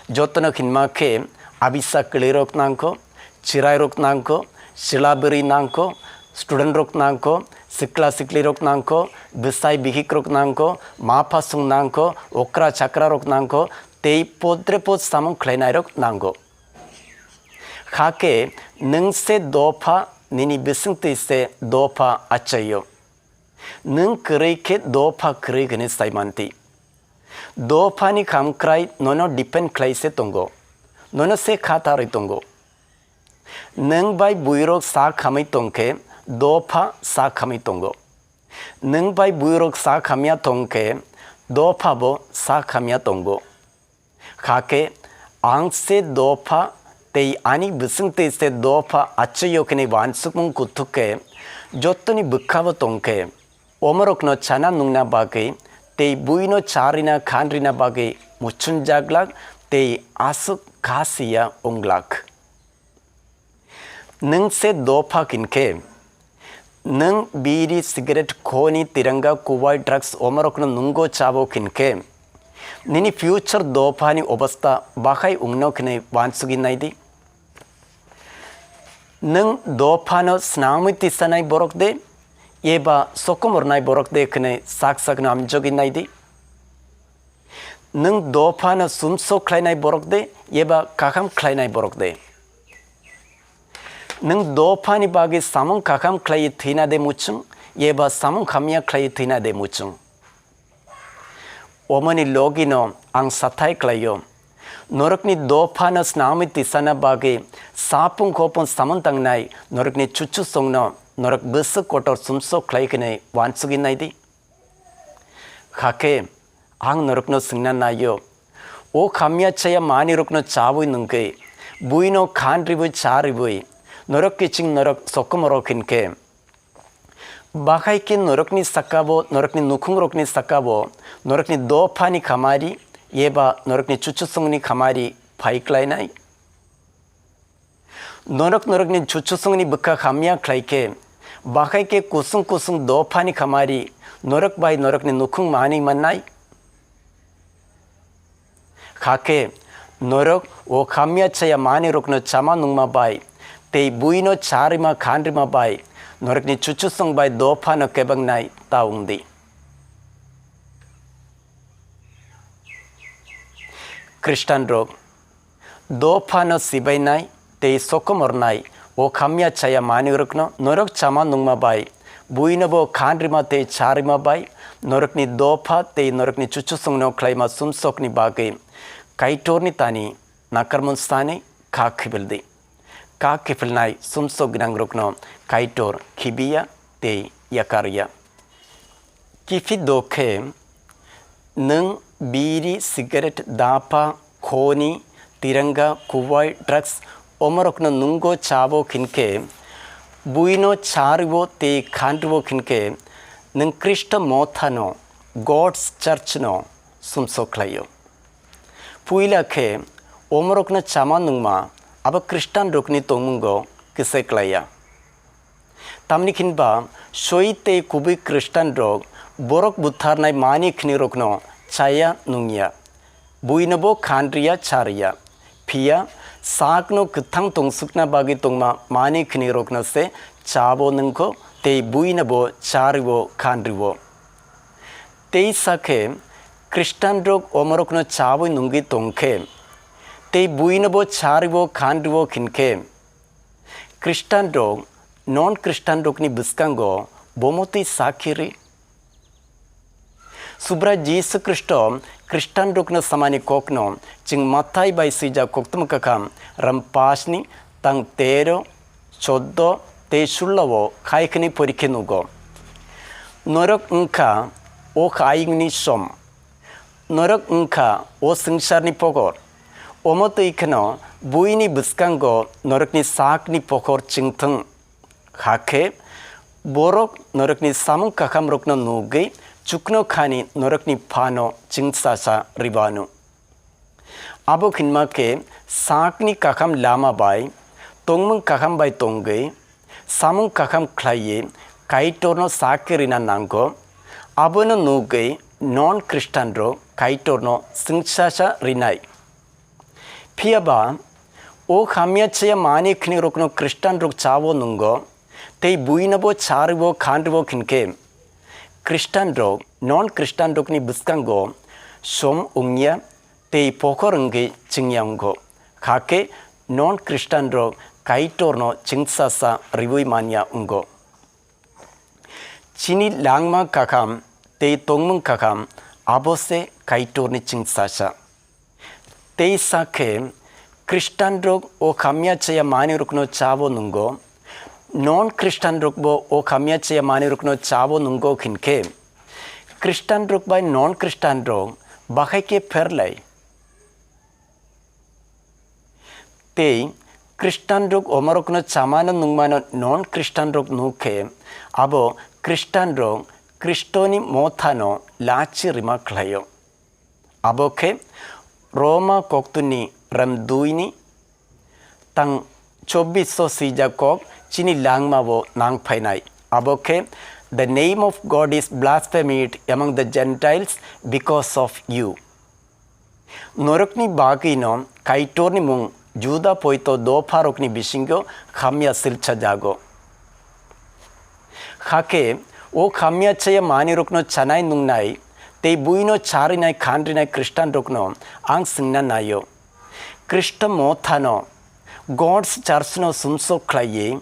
Jotono hinma khe abisa kwlwirok nangkho, chwrairok nangkho, chwla bwrwi nangkho, student rok nangkho, sikla siklirok nangkho, bwsai bihikrok nangkho, ma phasung nangkho, okra chakrarok nangkho, tei podre pod samung khlainairok nango. Hakhe nwng se dopha, nini bisingtwi se dopha achaio. Nwng kwrwi khe dopha kwrwi hwnwi sai manti. Dophani khamkrai nono depend khlai se tongo, nono se kha tarwi tongo. Nwng bai buirok sa khamwi tong khe dopha sa khamwi tongo. Nwng bai buirok sa khamya tong khe dopha bo sa khamya tongo. Hakhe ang se dopha tei ani bisingtwi se dopha achaio hwnwi uansukmung kuthuk khe jotoni bwkhao tong khe omorokno chana nungna bagwi tei buino charwna khanrwna bagwi muchunjaglak tei aswk khasiya wnglak. Nwng se dopha hwn khe, nwng biri, cigarette, khoni, tiranga, kubai, drugs omorokno nungo chabo hwn khe, nini future dophani obostha bahai wngno hwnwi uansugwi naidi. Nwng dophano snamwi tisanai borok de, eba sokomornai borok de hwnwi sak sakno amjogwi naidi. Nwng dophano sumsok khlainai borok de, eba kaham khlainai borok de? Nwng dophani bagwi samung kaham khlaiwi thwina de muchung, eba samung hamya khlaiwi thwina de muchung? Omoni logino ang sathai khlaio. Norokni dophano snamwi tisana bagwi sapung khopung samung tangnai norokni chuchusongno norok bwswk kotor sumsok khlai hwnwi uansugwi naidi. Hakhe ang norokno swngna naio, o hamya chaya manwirokno chawi nungwi, buino khan ribwi cha ribwi, norok kiching norok sokomorok hinkhe, bahai khe norokni sakao, norokni nukhungrokni sakao, norokni dophani khamari eba norokni chuchusongni khamari phai klainai? Norok norokni chuchusongni bwkha hamya khlai khe, bahai khe kusung kusung dophani khamari norok bai norokni nukhung manwi mannai? Hakhe norok o hamya chaya manwirokno chama nungma bai tei buino charima khanrima bai norokni chuchusong bai dophano kebengnai ta wngdi. Khristanrok dophano sibainai tei sokomornai o hamya chaya manwirokno norok chama nungma bai, buinobo khanrima tei charima bai, norokni dopha tei norokni chuchusongno khlaima sumsokni bagwi Kaitorni tani nakarmung sanwi kha khibildi. Kha khibilnai sumsok gwnangrokno Kaitor khibiya tei yakarya. Kiphildo khe nwng biri, cigarette, dapha, khoni, tiranga, kubai, drugs omorokno nungo chabo hinkhe, buino charwo tei khanrwo hinkhe, nwng Khristo mothano, God's church no sumsok khlaio. Puila khe omorokno chama nungma abo Khristanrokni tongmungo kisa klaiya. Tamni hinba soi tei kubui Khristanrok borok butharnai mani khwnirokno chaya nungya, buinobo khanriya chariya. Phiya sakno kwthang tongsukna bagwi tongma mani khwnirokno se chabo nungkho tei buinobo chariwo khanriwo. Tei sakhe Khristanrok omorokno chawi nungwi tongkhe, tei buinobo chariwo khanriwo hinkhe, Khristanrok non Khristanrokni bwskango bomotwi sakhi rwi? Subrai Jisu Khristo Khristanrokno samani kokno chwng Mathai bai swijak koktwma kakham ram pasni tang tero, choddo, tei sullo o khai khwnwi porikhe nugo. Norok wngkha o khaiyungni som. Norok wngkha o swngcharni pohor. Omo twi kheno buini bwskango norokni sakni pohor chwngthwng. Hakhe borok norokni samung kakhamrokno nugwi chuknokhani norokni phano chwngsacha rwbanu. Abo hinma khe sakni kakham lama bai tongmung kakham bai tongwi samung kakham khlaiwi Kaitorno sakhe rina nango, abono nugwi non Khristanrok Kaitorno chwngsacha rinai. Phiya ba o hamya chaya manwi khnikrokno Khristanrok chao nungo, tei buinobo charwo khanrwo hinkhe Khristanrok non Khristanrokni bwskango som wngya tei pohor wngwi chwngya wngo, hakhe non Khristanrok Kaitorno chwngsacha rwui manya wngo. Chini langma kakham tei tongmung kakham abo se Kaitorni chwngsacha. Tei sakhe Khristanrok o hamya chaya manwirokno chabo nungo, non Khristanrokbo o hamya chaya manwirokno chabo nungo hinkhe Khristanrok bai non Khristanrok bahai khe pherlai. Tei Khristanrok omorokno chamano nungmano non Khristanrok nukhe abo Khristanrok Khristoni mothano lachi rima khlaio. Abo khe Roma koktuni ram dui ni tang chobbish o swijak kok chini langmao nang phainai. Abo khe, "The name of God is blasphemed among the Gentiles because of you." Norokni bagwino Kaitorni mung Juda poito dopharokni bisingo hamya silchajago. Hakhe o hamya chaya manwirokno chanai nungnai tei buino charinai khanrinai Khristanrokno ang swngna naio. Khristo mothano God's Church-no sumsok khlaiwi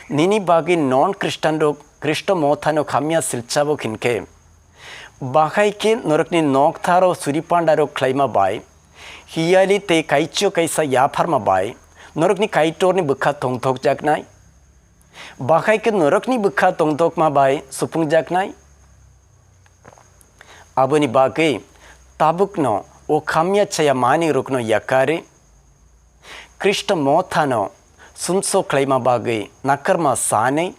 nini bagwi non Khristanrok Khristo mothano hamya silchabo hinkhe, bahai khe norokni noktharo suri pandarok khlaima bai, hiyali tei kaichio kaisa yapharma bai norokni Kaitorni bwkha tongthokjaknai. Bahai khe norokni bwkha tongthokma bai supungjaknai. Aboni bagwi tabukno o hamya chaya manwirokno yakarwi Khristo mothano sumsok khlaima bagwi nakarma sanwi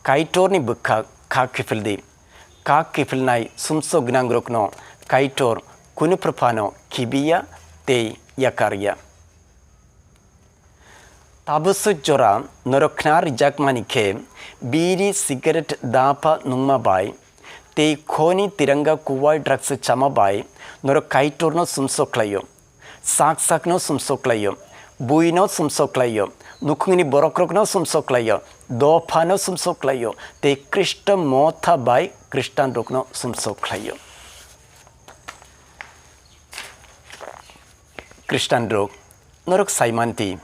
Kaitorni bwkha kha kiphildi. Kha kiphilnai sumsok gwnangrokno Kaitor kunu phwrphano khibiya tei yakarya. Tabuk swk jora norok khna rijakmani khe biri, cigarette, dapha nungma bai tei khoni tiranga kuwai drugs chama bai norok Kaitorno sumsok khlaio, sak sakno sumsok khlaio, buino sumsok khlaio, nukhungni borokrokno sumsok khlaio, dophano sumsok khlaio tei Khristo motha bai Khristanrokno sumsok khlaio. Khristanrok, norok saimanti,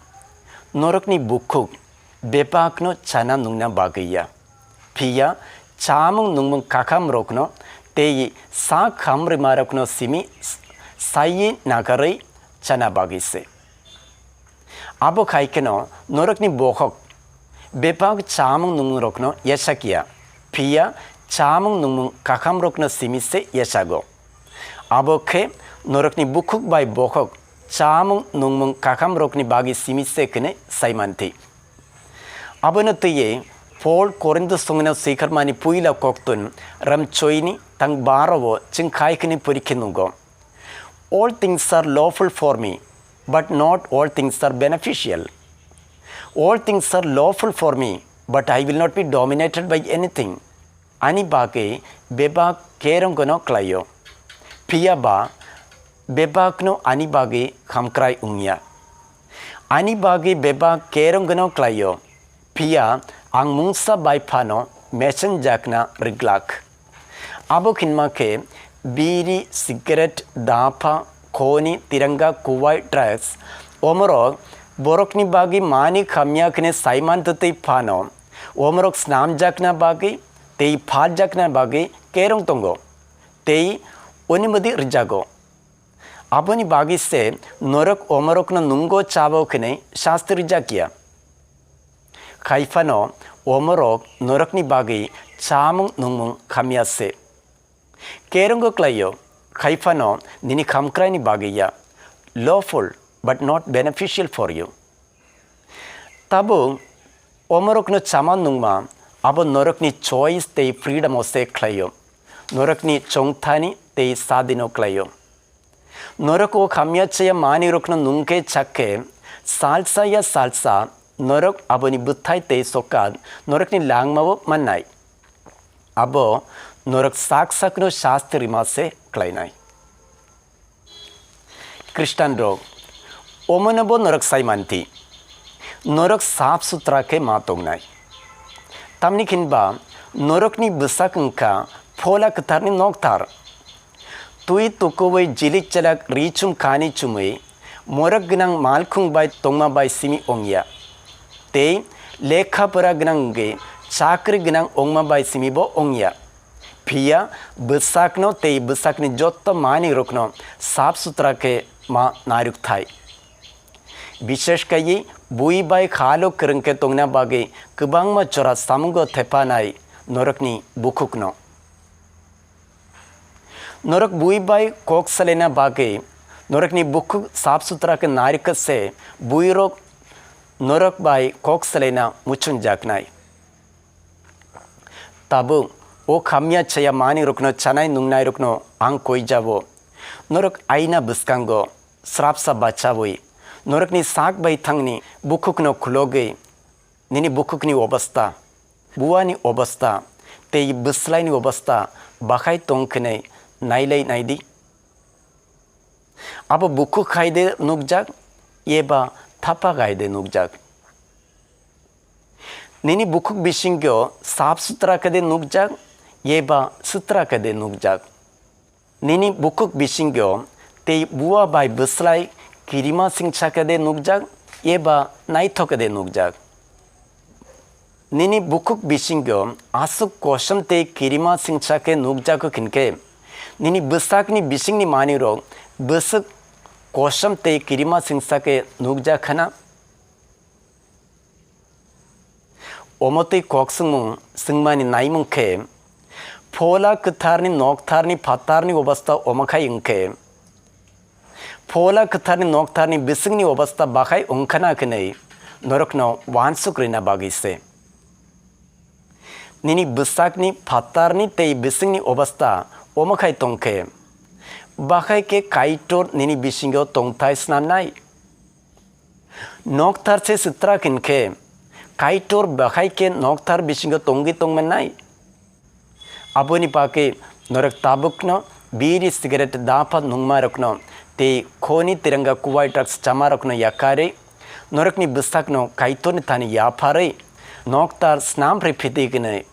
norokni bukhuk bebakno chana nungna bagwi ya, phiya chamung nungmung kakhamrokno tei sak hamrwmarokno simi saiwi nagarwi chana bagwi se. Abo khai kheno norokni bokhok bebak chamung nungmungrokno yachak ya, phiya chamung nungmung kakhamrokno simi se yachago. Abo khe norokni bukhuk bai bokhok chamung nungmung kakhamrokni bagwi simi se hwnwi saimanti. Abono twiwi Paul Korinto songno swikharmani puila koktun ram choini tang baro o chwng khai hwnwi pori khe nugo. "All things are lawful for me, but not all things are beneficial. All things are lawful for me, but I will not be dominated by anything." Ani bagwi bebak kerong gano klaio, phiya ba bebakno ani bagwi hamkrai wngya. Ani bagwi bebak kerong gano klaio, phiya ang mungsa bai phano mechenjakna rwglak. Abo hinma khe biri, cigarette, dapha, khoni, tiranga, kuwai, drugs, omorok borokni bagwi mani khamya khne saiman twtwi phano, omorok snamjakna bagwi tei phaljakna bagwi kerong tongo, tei onimodi rwjago. Aboni bagwi se norok omorokno nungo chabo hwnwi sasti rwjak ya. Khai phano Omorok norokni bagwi chamung nungmung hamya se. Kerongo klaio, khai phano nini khamkraini bagwi ya. Lawful, but not beneficial for you. Tabuk omorokno chama nungma abo norokni choice tei freedom o se khlaio, norokni chongthani tei sadino klaio. Norok o hamya chaya manwirokno nungkhe chakkhe, salsa ya salsa norok aboni bwthai tei sokat norokni langmao mannai. Abo norok sak sakno sasti rima se khlainai. Khristanrok, omonobo norok sai manti, norok sap sutra khe ma tongnai. Tamni hinba norokni bwsak wngkha Phola Kwtharni nokthar. Twi tukuwi jilik chelak ri chum kani chumwi morok gwnang malkhung bai tongma bai simi ongya. Tei lekha pora gwnang wngwi chakri gwnang ongma bai simi bo ongya. Phiya bwsakno tei bwsakni jotto manwirokno sap sutra khe ma narwkthai. Bishesh khaiwi bui bai khalo kwrwng khe tongna bagwi kwbangma jora samungo thepanai norokni bukhukno. Norok bui bai kok salaina bagwi norokni bukhuk sap sutra khe narwkha se buirok norok bai kok salaina muchungjaknai. Tabuk o khamya chaya manwirokno chanai nungnairokno ang koijabo. Norok aina bwskango srapsa bachaui norokni sak bai thangni bukhukno khulogwi nini bukhukni obostha, buani obostha tei bwslaini obostha bakhai tong khenai nailai naidi. Abo bukhuk hai de nukjak eba thapa hai de nukjak? Nini bukhuk bisingo sap sutra khe de nukjak eba sutra khe de nukjak? Nini bukhuk bisingo tei bua bai bwslai kirima singcha khe de nukjak eba naithok khe de nukjak? Nini bukhuk bisingo aswk kosom tei kirima singcha khe nukjago hinkhe, nini bwsakni bisingni manwirok bwswk kosom tei kirima singcha khe nukjak khana? Omotwi kok swngmung swngmani naimung khe, Phola Kwtharni noktharni phatarni obostha omokhai wngkhe, Phola Kwtharni noktharni bisingni obostha bakhai wngkhana hwnwi norokno uansuk rwna bagwi se. Nini bwsakni phatarni tei bisingni obostha omokhai tongkhe, bakhai khe Kaitor nini bisingo tongthai snamnai? Nokthar se sitra hinkhe, Kaitor bakhai khe nokthar bisingo tongwi tongmannai? Aboni bagwi norok tabukno biri, cigarette, dapha nungmarokno tei khoni, tiranga, kuwai, drugs chamarokno yakarwi, norokni bwsakno Kaitorni thani yapharwi, nokthar snam rwphidi hwnwi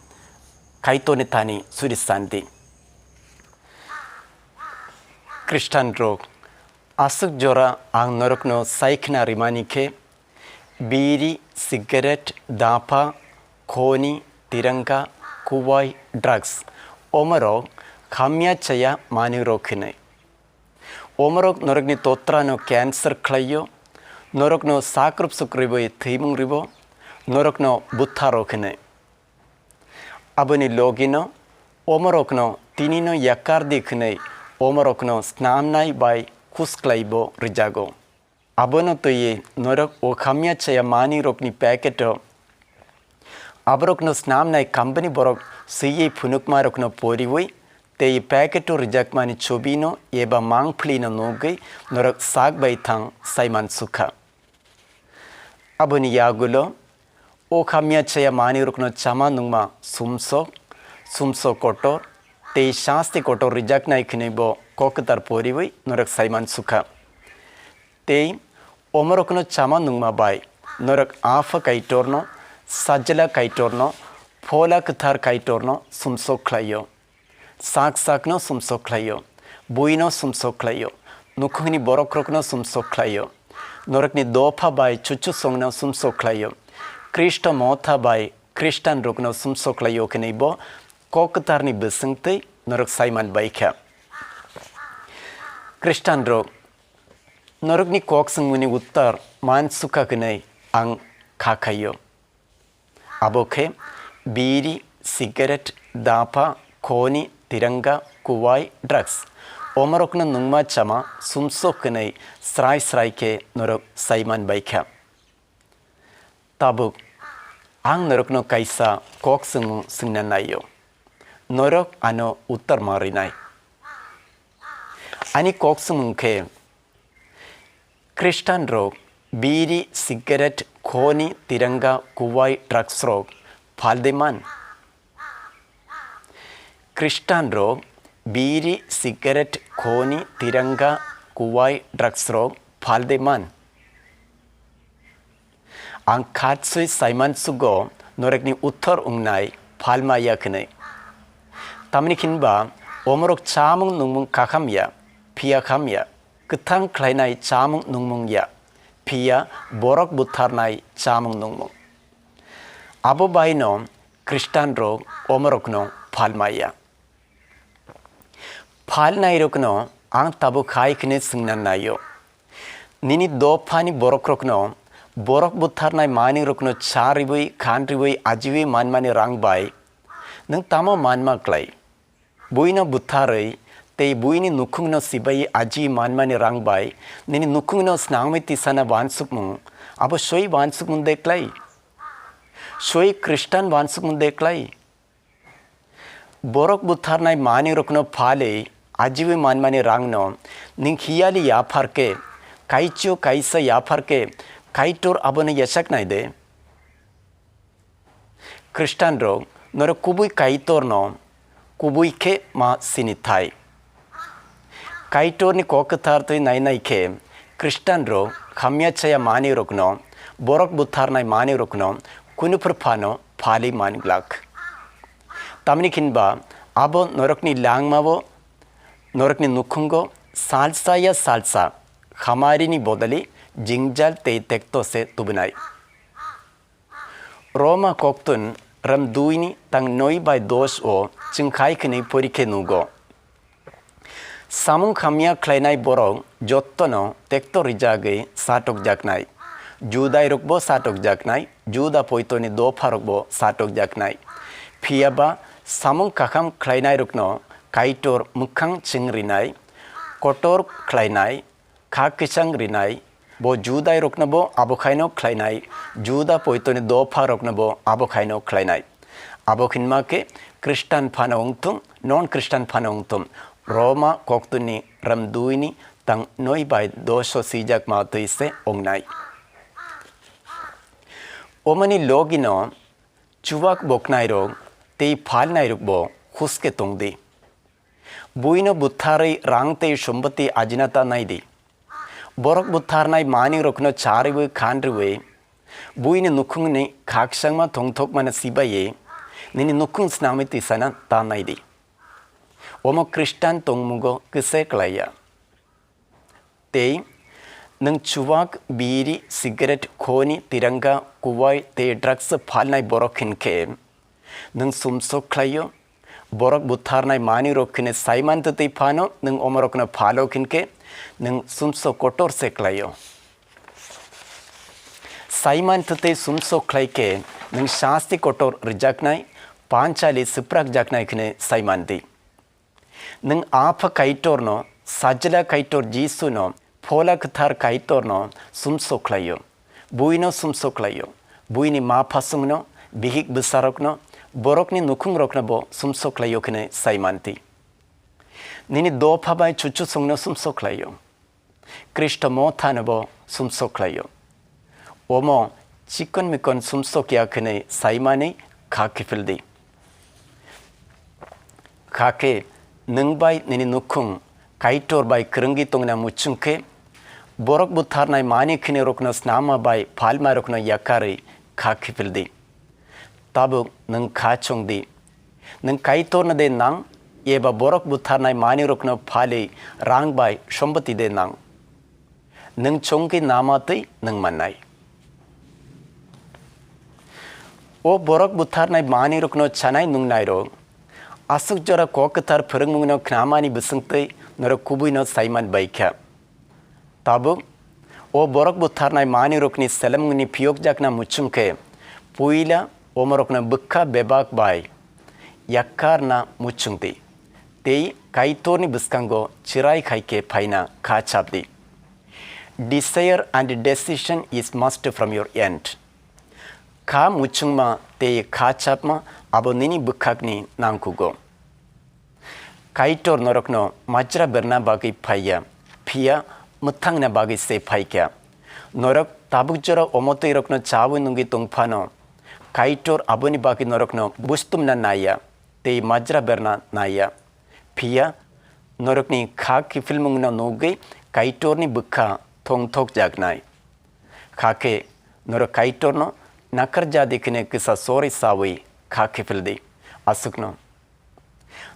Kaitorni thani suri sandi. Khristanrok, aswk jora ang norokno sai khna rimani khe, biri, cigarette, dapha, khoni, tiranga, kuwai, drugs, omorok hamya chaya manwirok hwnwi. Omorok norokni totrano cancer khlaio, norokno sakrup sukrubwi thwimung rwo, norokno butharok hwnwi. Aboni logino omorokno tinino yakardi hwnwi omorokno snamnai bai khusklaibo rwjago. Abono twiwi norok o hamya chaya manwirokni packet-o aborokno snamnai company borok swiwi phunukmarokno poriwi tei packet-o rwjakmani chobino eba mangphlino nugwi norok sak bai thang sai mansukha. Aboni yagulo o hamya chaya manwirokno chama nungma sumsok, sumsok kotor tei sasti kotor rwjaknai hwnwi bo kok kwtal poriwi norok sai mansukha. Tei omorokno chama nungma bai norok Apha Kaitorno, Sajla Kaitorno, Phola Kwthar Kaitorno sumsok khlaio. Sak sakno sumsok khlaio, buino sumsok khlaio, nukhungni borokrokno sumsok khlaio. Norokni dopha bai chuchusongno sumsok khlaio. Khristo motha bai Khristanrokno sumsok khlaio hwnwi bo kok kwtharni bwswng twi norok sai man bai kha. Khristanrok, norokni kok swngmungni uttor man sukha hwnwi ang kha khaio. Abo khe biri, cigarette, dapha, khoni, tiranga, kuwai, drugs. Omorokno nungma chama sumsok hwnwi srai srai khe norok saiman bai kha. Tabuk ang norokno kaisa kok swngmung swngna naio. Norok ano uttor ma rinai. Ani kok swngmung khe, Khristanrok biri, cigarette, khoni, tiranga, kuwai, drugsrok phalde man? Khristanrok biri, cigarette, khoni, tiranga, kuwai, drugsrok phalde man? Ang khatswi saiman sugo norokni uttor wngnai phalma ya hwnwi. Tamni hinba omorok chamung nungmung kakham ya, phiya kham ya, kwthang khlainai chamung nungmung ya, phiya borok butharnai chamung nungmung. Abo baino Khristanrok omorokno phalma ya. Phalnairokno ang tabuk hai hwnwi swngna naio. Nini dophani borokrokno, borok butharnai manwirokno cha riwi, khan riwi, ajiwi manmani rang bai nwng tamo manma klai? Buino butharwi tei buini nukhungno sibai ajiwi manmani rang bai nini nukhungno snamwi tisana wansukmung, abo soi wansukmung de klai? Soi Khristan wansukmung de klai? Borok butharnai manwirokno phalwi ajiwi manmani rangno nwng hiyali yaphar khe, kaichu kaisa yaphar khe, Kaitor abono yachaknai de? Khristanrok, norok kubui Kaitorno kubui khe ma sini thai. Kaitorni kok kwthar twi nainai khe, Khristanrok hamya chaya manwirokno, borok butharnai manwirokno kunuphur phano phalwi man glak. Tamni hinba abo norokni langmao, norokni nukhungo salsa ya salsa khamarini bodoli jingjal tei tekto se tubunai. Roma koktun ram dui ni tang noi bai dos o chwng khai khwnwi pori khe nugo. Samung hamya khlainai borok jottono tekto rijagwi satokjaknai. Judairokbo satokjaknai, Juda poitoni dopharokbo satokjaknai. Phiya ba samung kakham khlainairokno Kaitor mwkhang chwng rinai, kotor khlainai, kha kwchang rinai, bo Judairoknobo abo khaino khlainai, Juda poitoni dopharoknobo abo khaino khlainai. Abo hinma khe Khristan phano wngthung, non Khristan phano wngthung, Roma koktuni ram dui ni tang noi bai dos o swijak ma twi se wngnai. Omani logino chuwak boknairok tei phalnairokbo huske tongdi. Buino butharwi rang tei somboti ajina ta naidi. Borok butharnai manwirokno chariwi khanriwi buini nukhungni khakchangma thongthokmano sibaiwi nini nukhung snamwi tisana ta naidi. Omo Khristan tongmungo kise klaiya. Tei nwng chuwak, biri, cigarette, khoni, tiranga, kuwai tei drugs phalnai borok hinkhe nwng sumsok khlaio. Borok butharnai manwirok hwnwi saiman twtwi phano nwng omorokno phalo hinkhe nwng sumsok kotor se khlaio. Saiman twtwi sumsok khlaikhe nwng sasti kotor rwjaknai, panchali swprakjaknai hwnwi saiman di. Nwng Apha Kaitorno, Sajla Kaitor Jisuno, Phola Kwthar Kaitorno sumsok khlaio. Buino sumsok khlaio. Buini ma phasungno, bihik bwsarokno, borokni nukhungroknobo sumsok khlaio hwnwi saimanti. Nini dopha bai chuchusongno sumsok khlaio. Khristo mothanobo sumsok khlaio. Omo chikon mikon sumsok ya hwnwi saimani kha kiphildi. Kha khe nwng bai nini nukhung Kaitor bai kwrwngwi tongna muchung khe, borok butharnai mani khini rokno snama bai phalma rokno yakarwi kha kiphildi. Tabuk nwng kha chongdi. Nwng Kaitorno de nang, eba borok butharnai manwirokno phalwi rang bai somboti de nang? Nwng chongwi nama twi nwng mannai. O borok butharnai manwirokno chanai nungnairok, aswk jora kok kwthar phwrwngmungno khnamani bwswngtwi norok kubuino saiman bai kha. Tabuk, o borok butharnai manwirokni selemungni phiyokjakna muchung khe, puila omorokno bwkha bebak bai yakarna muchungdi, tei Kaitorni bwskango chwrai khai khe phaina kha chapdi. Desire and decision is must from your end. Kha muchungma tei kha chapma abo nini bwkhakni nangkugo. Kaitor norokno majra berna bagwi phaiya, phiya mwthangna bagwi se phaikha. Norok tabuk jora omotwirokno chawi nungwi tongphano, Kaitor aboni bagwi norokno bustumna naiya tei majra berna naiya. Phiya norokni kha kiphilmungno nugwi Kaitorni bwkha thongthokjaknai. Hakhe norok Kaitorno nakarjadi khene kisa sori sawi kha kiphildi. Aswkno.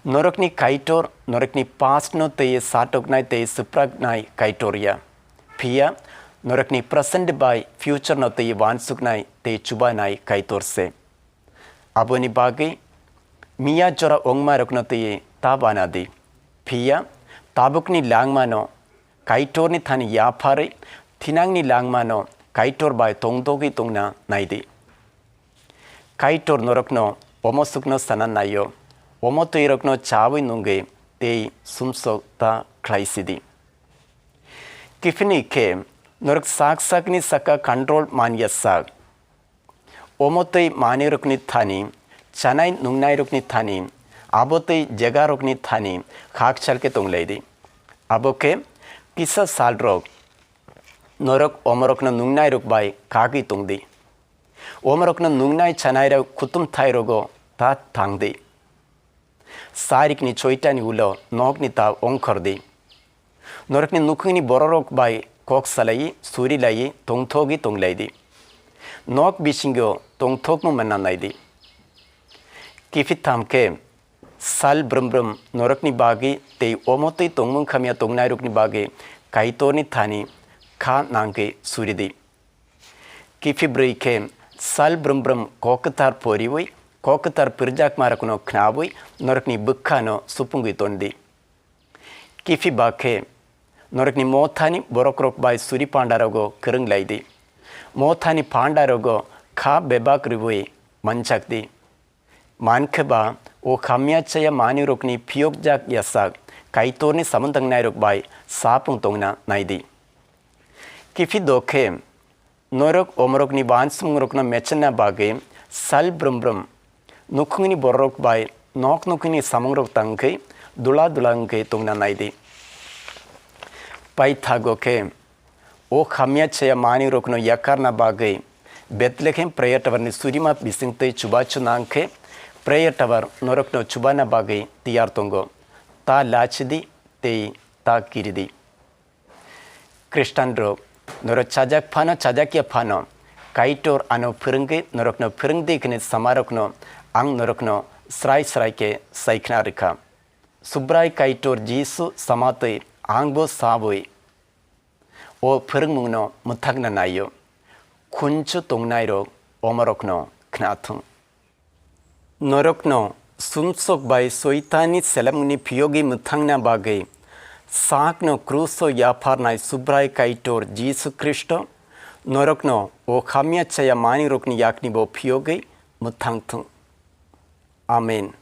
Norokni Kaitor, norokni past no tei satoknai tei swpraknai Kaitor ya. Phiya, norokni present bai future no tei wansuknai tei chubanai Kaitor se. Aboni bagwi miya jora ongmarokno twi ta banadi. Phiya tabukni langmano Kaitorni thani yapharwi thinangni langmano Kaitor bai tongdogwi tongna naidi. Kaitor norokno omo sukno sana naio, omo twirokno chawi nungwi tei sumsok ta khlaisidi. Kiphilni khe norok sak sakni saka control man ya sak. Omo tei manwirokni thani, chanai nungnairokni thani, abo tei jegarokni thani khakchal khe tonglaidi. Abo khe kisa salrok norok omorokno nungnairok bai kagwi tongdi. Omorokno nungnai chanairok khutum thairogo ta thangdi. Sarikni choitani ulo nokni ta ongkhordi. Norokni nukhungni bororok bai kok salai, suri lai, tongthogwi tonglaidi. Nok bisingo tongthokma manna naidi. Kiphiltham khe sal brum brum norokni bagwi tei omo twi tongmung khamya tongnairokni bagwi Kaitorni thani kha nangwi suridi. Kiphilbrwi khe sal brum brum kok kwthar poriwi, kok kwthar pirjakmarokno khnawi norokni bwkhano supungwi tondi. Kiphilba khe norokni mothani borokrok bai suri pandarogo kwrwng laidi. Mothani pandarogo kha bebak rwui manjakdi. Mankhe ba o khamya chaya manwirokni phiyokjak yasak Kaitorni samung tangnairok bai sapung tongna naidi. Kiphildo khe norok omorokni wansukmungrokno mechenna bagwi sal brum brum nukhungni bororok bai nok nukhungni samungrok tangkhe dula dula wngkhe tongna naidi. Paithago khe o khamya chaya manwirokno yakarna bagwi Bethlehem prayer tower ni surima bisingtwi chubachu nangkhe prayer tower norokno chubana bagwi tiyar tongo. Ta lachidi tei ta kiridi. Khristan rok, norok chajak phano, chajak ya phano, Kaitor ano phwrwngwi norokno phwrwngdi hwnwi samarokno ang norokno srai srai khe saikhna rwkha. Subrai Kaitor Jisu samatwi angbo sabwi o phwrwngmungno mwthakna naio. Khunchu tongnairok omorokno khnathung. Norokno sumsok bai Soitanni selamni phiyogwi mwthangna bagwi sakno kruso yapharnai Subrai Kaitor Jisu Khristo norokno o khamya chaya manwirokni yaknibo phiyogwi mwthangthung. Amen.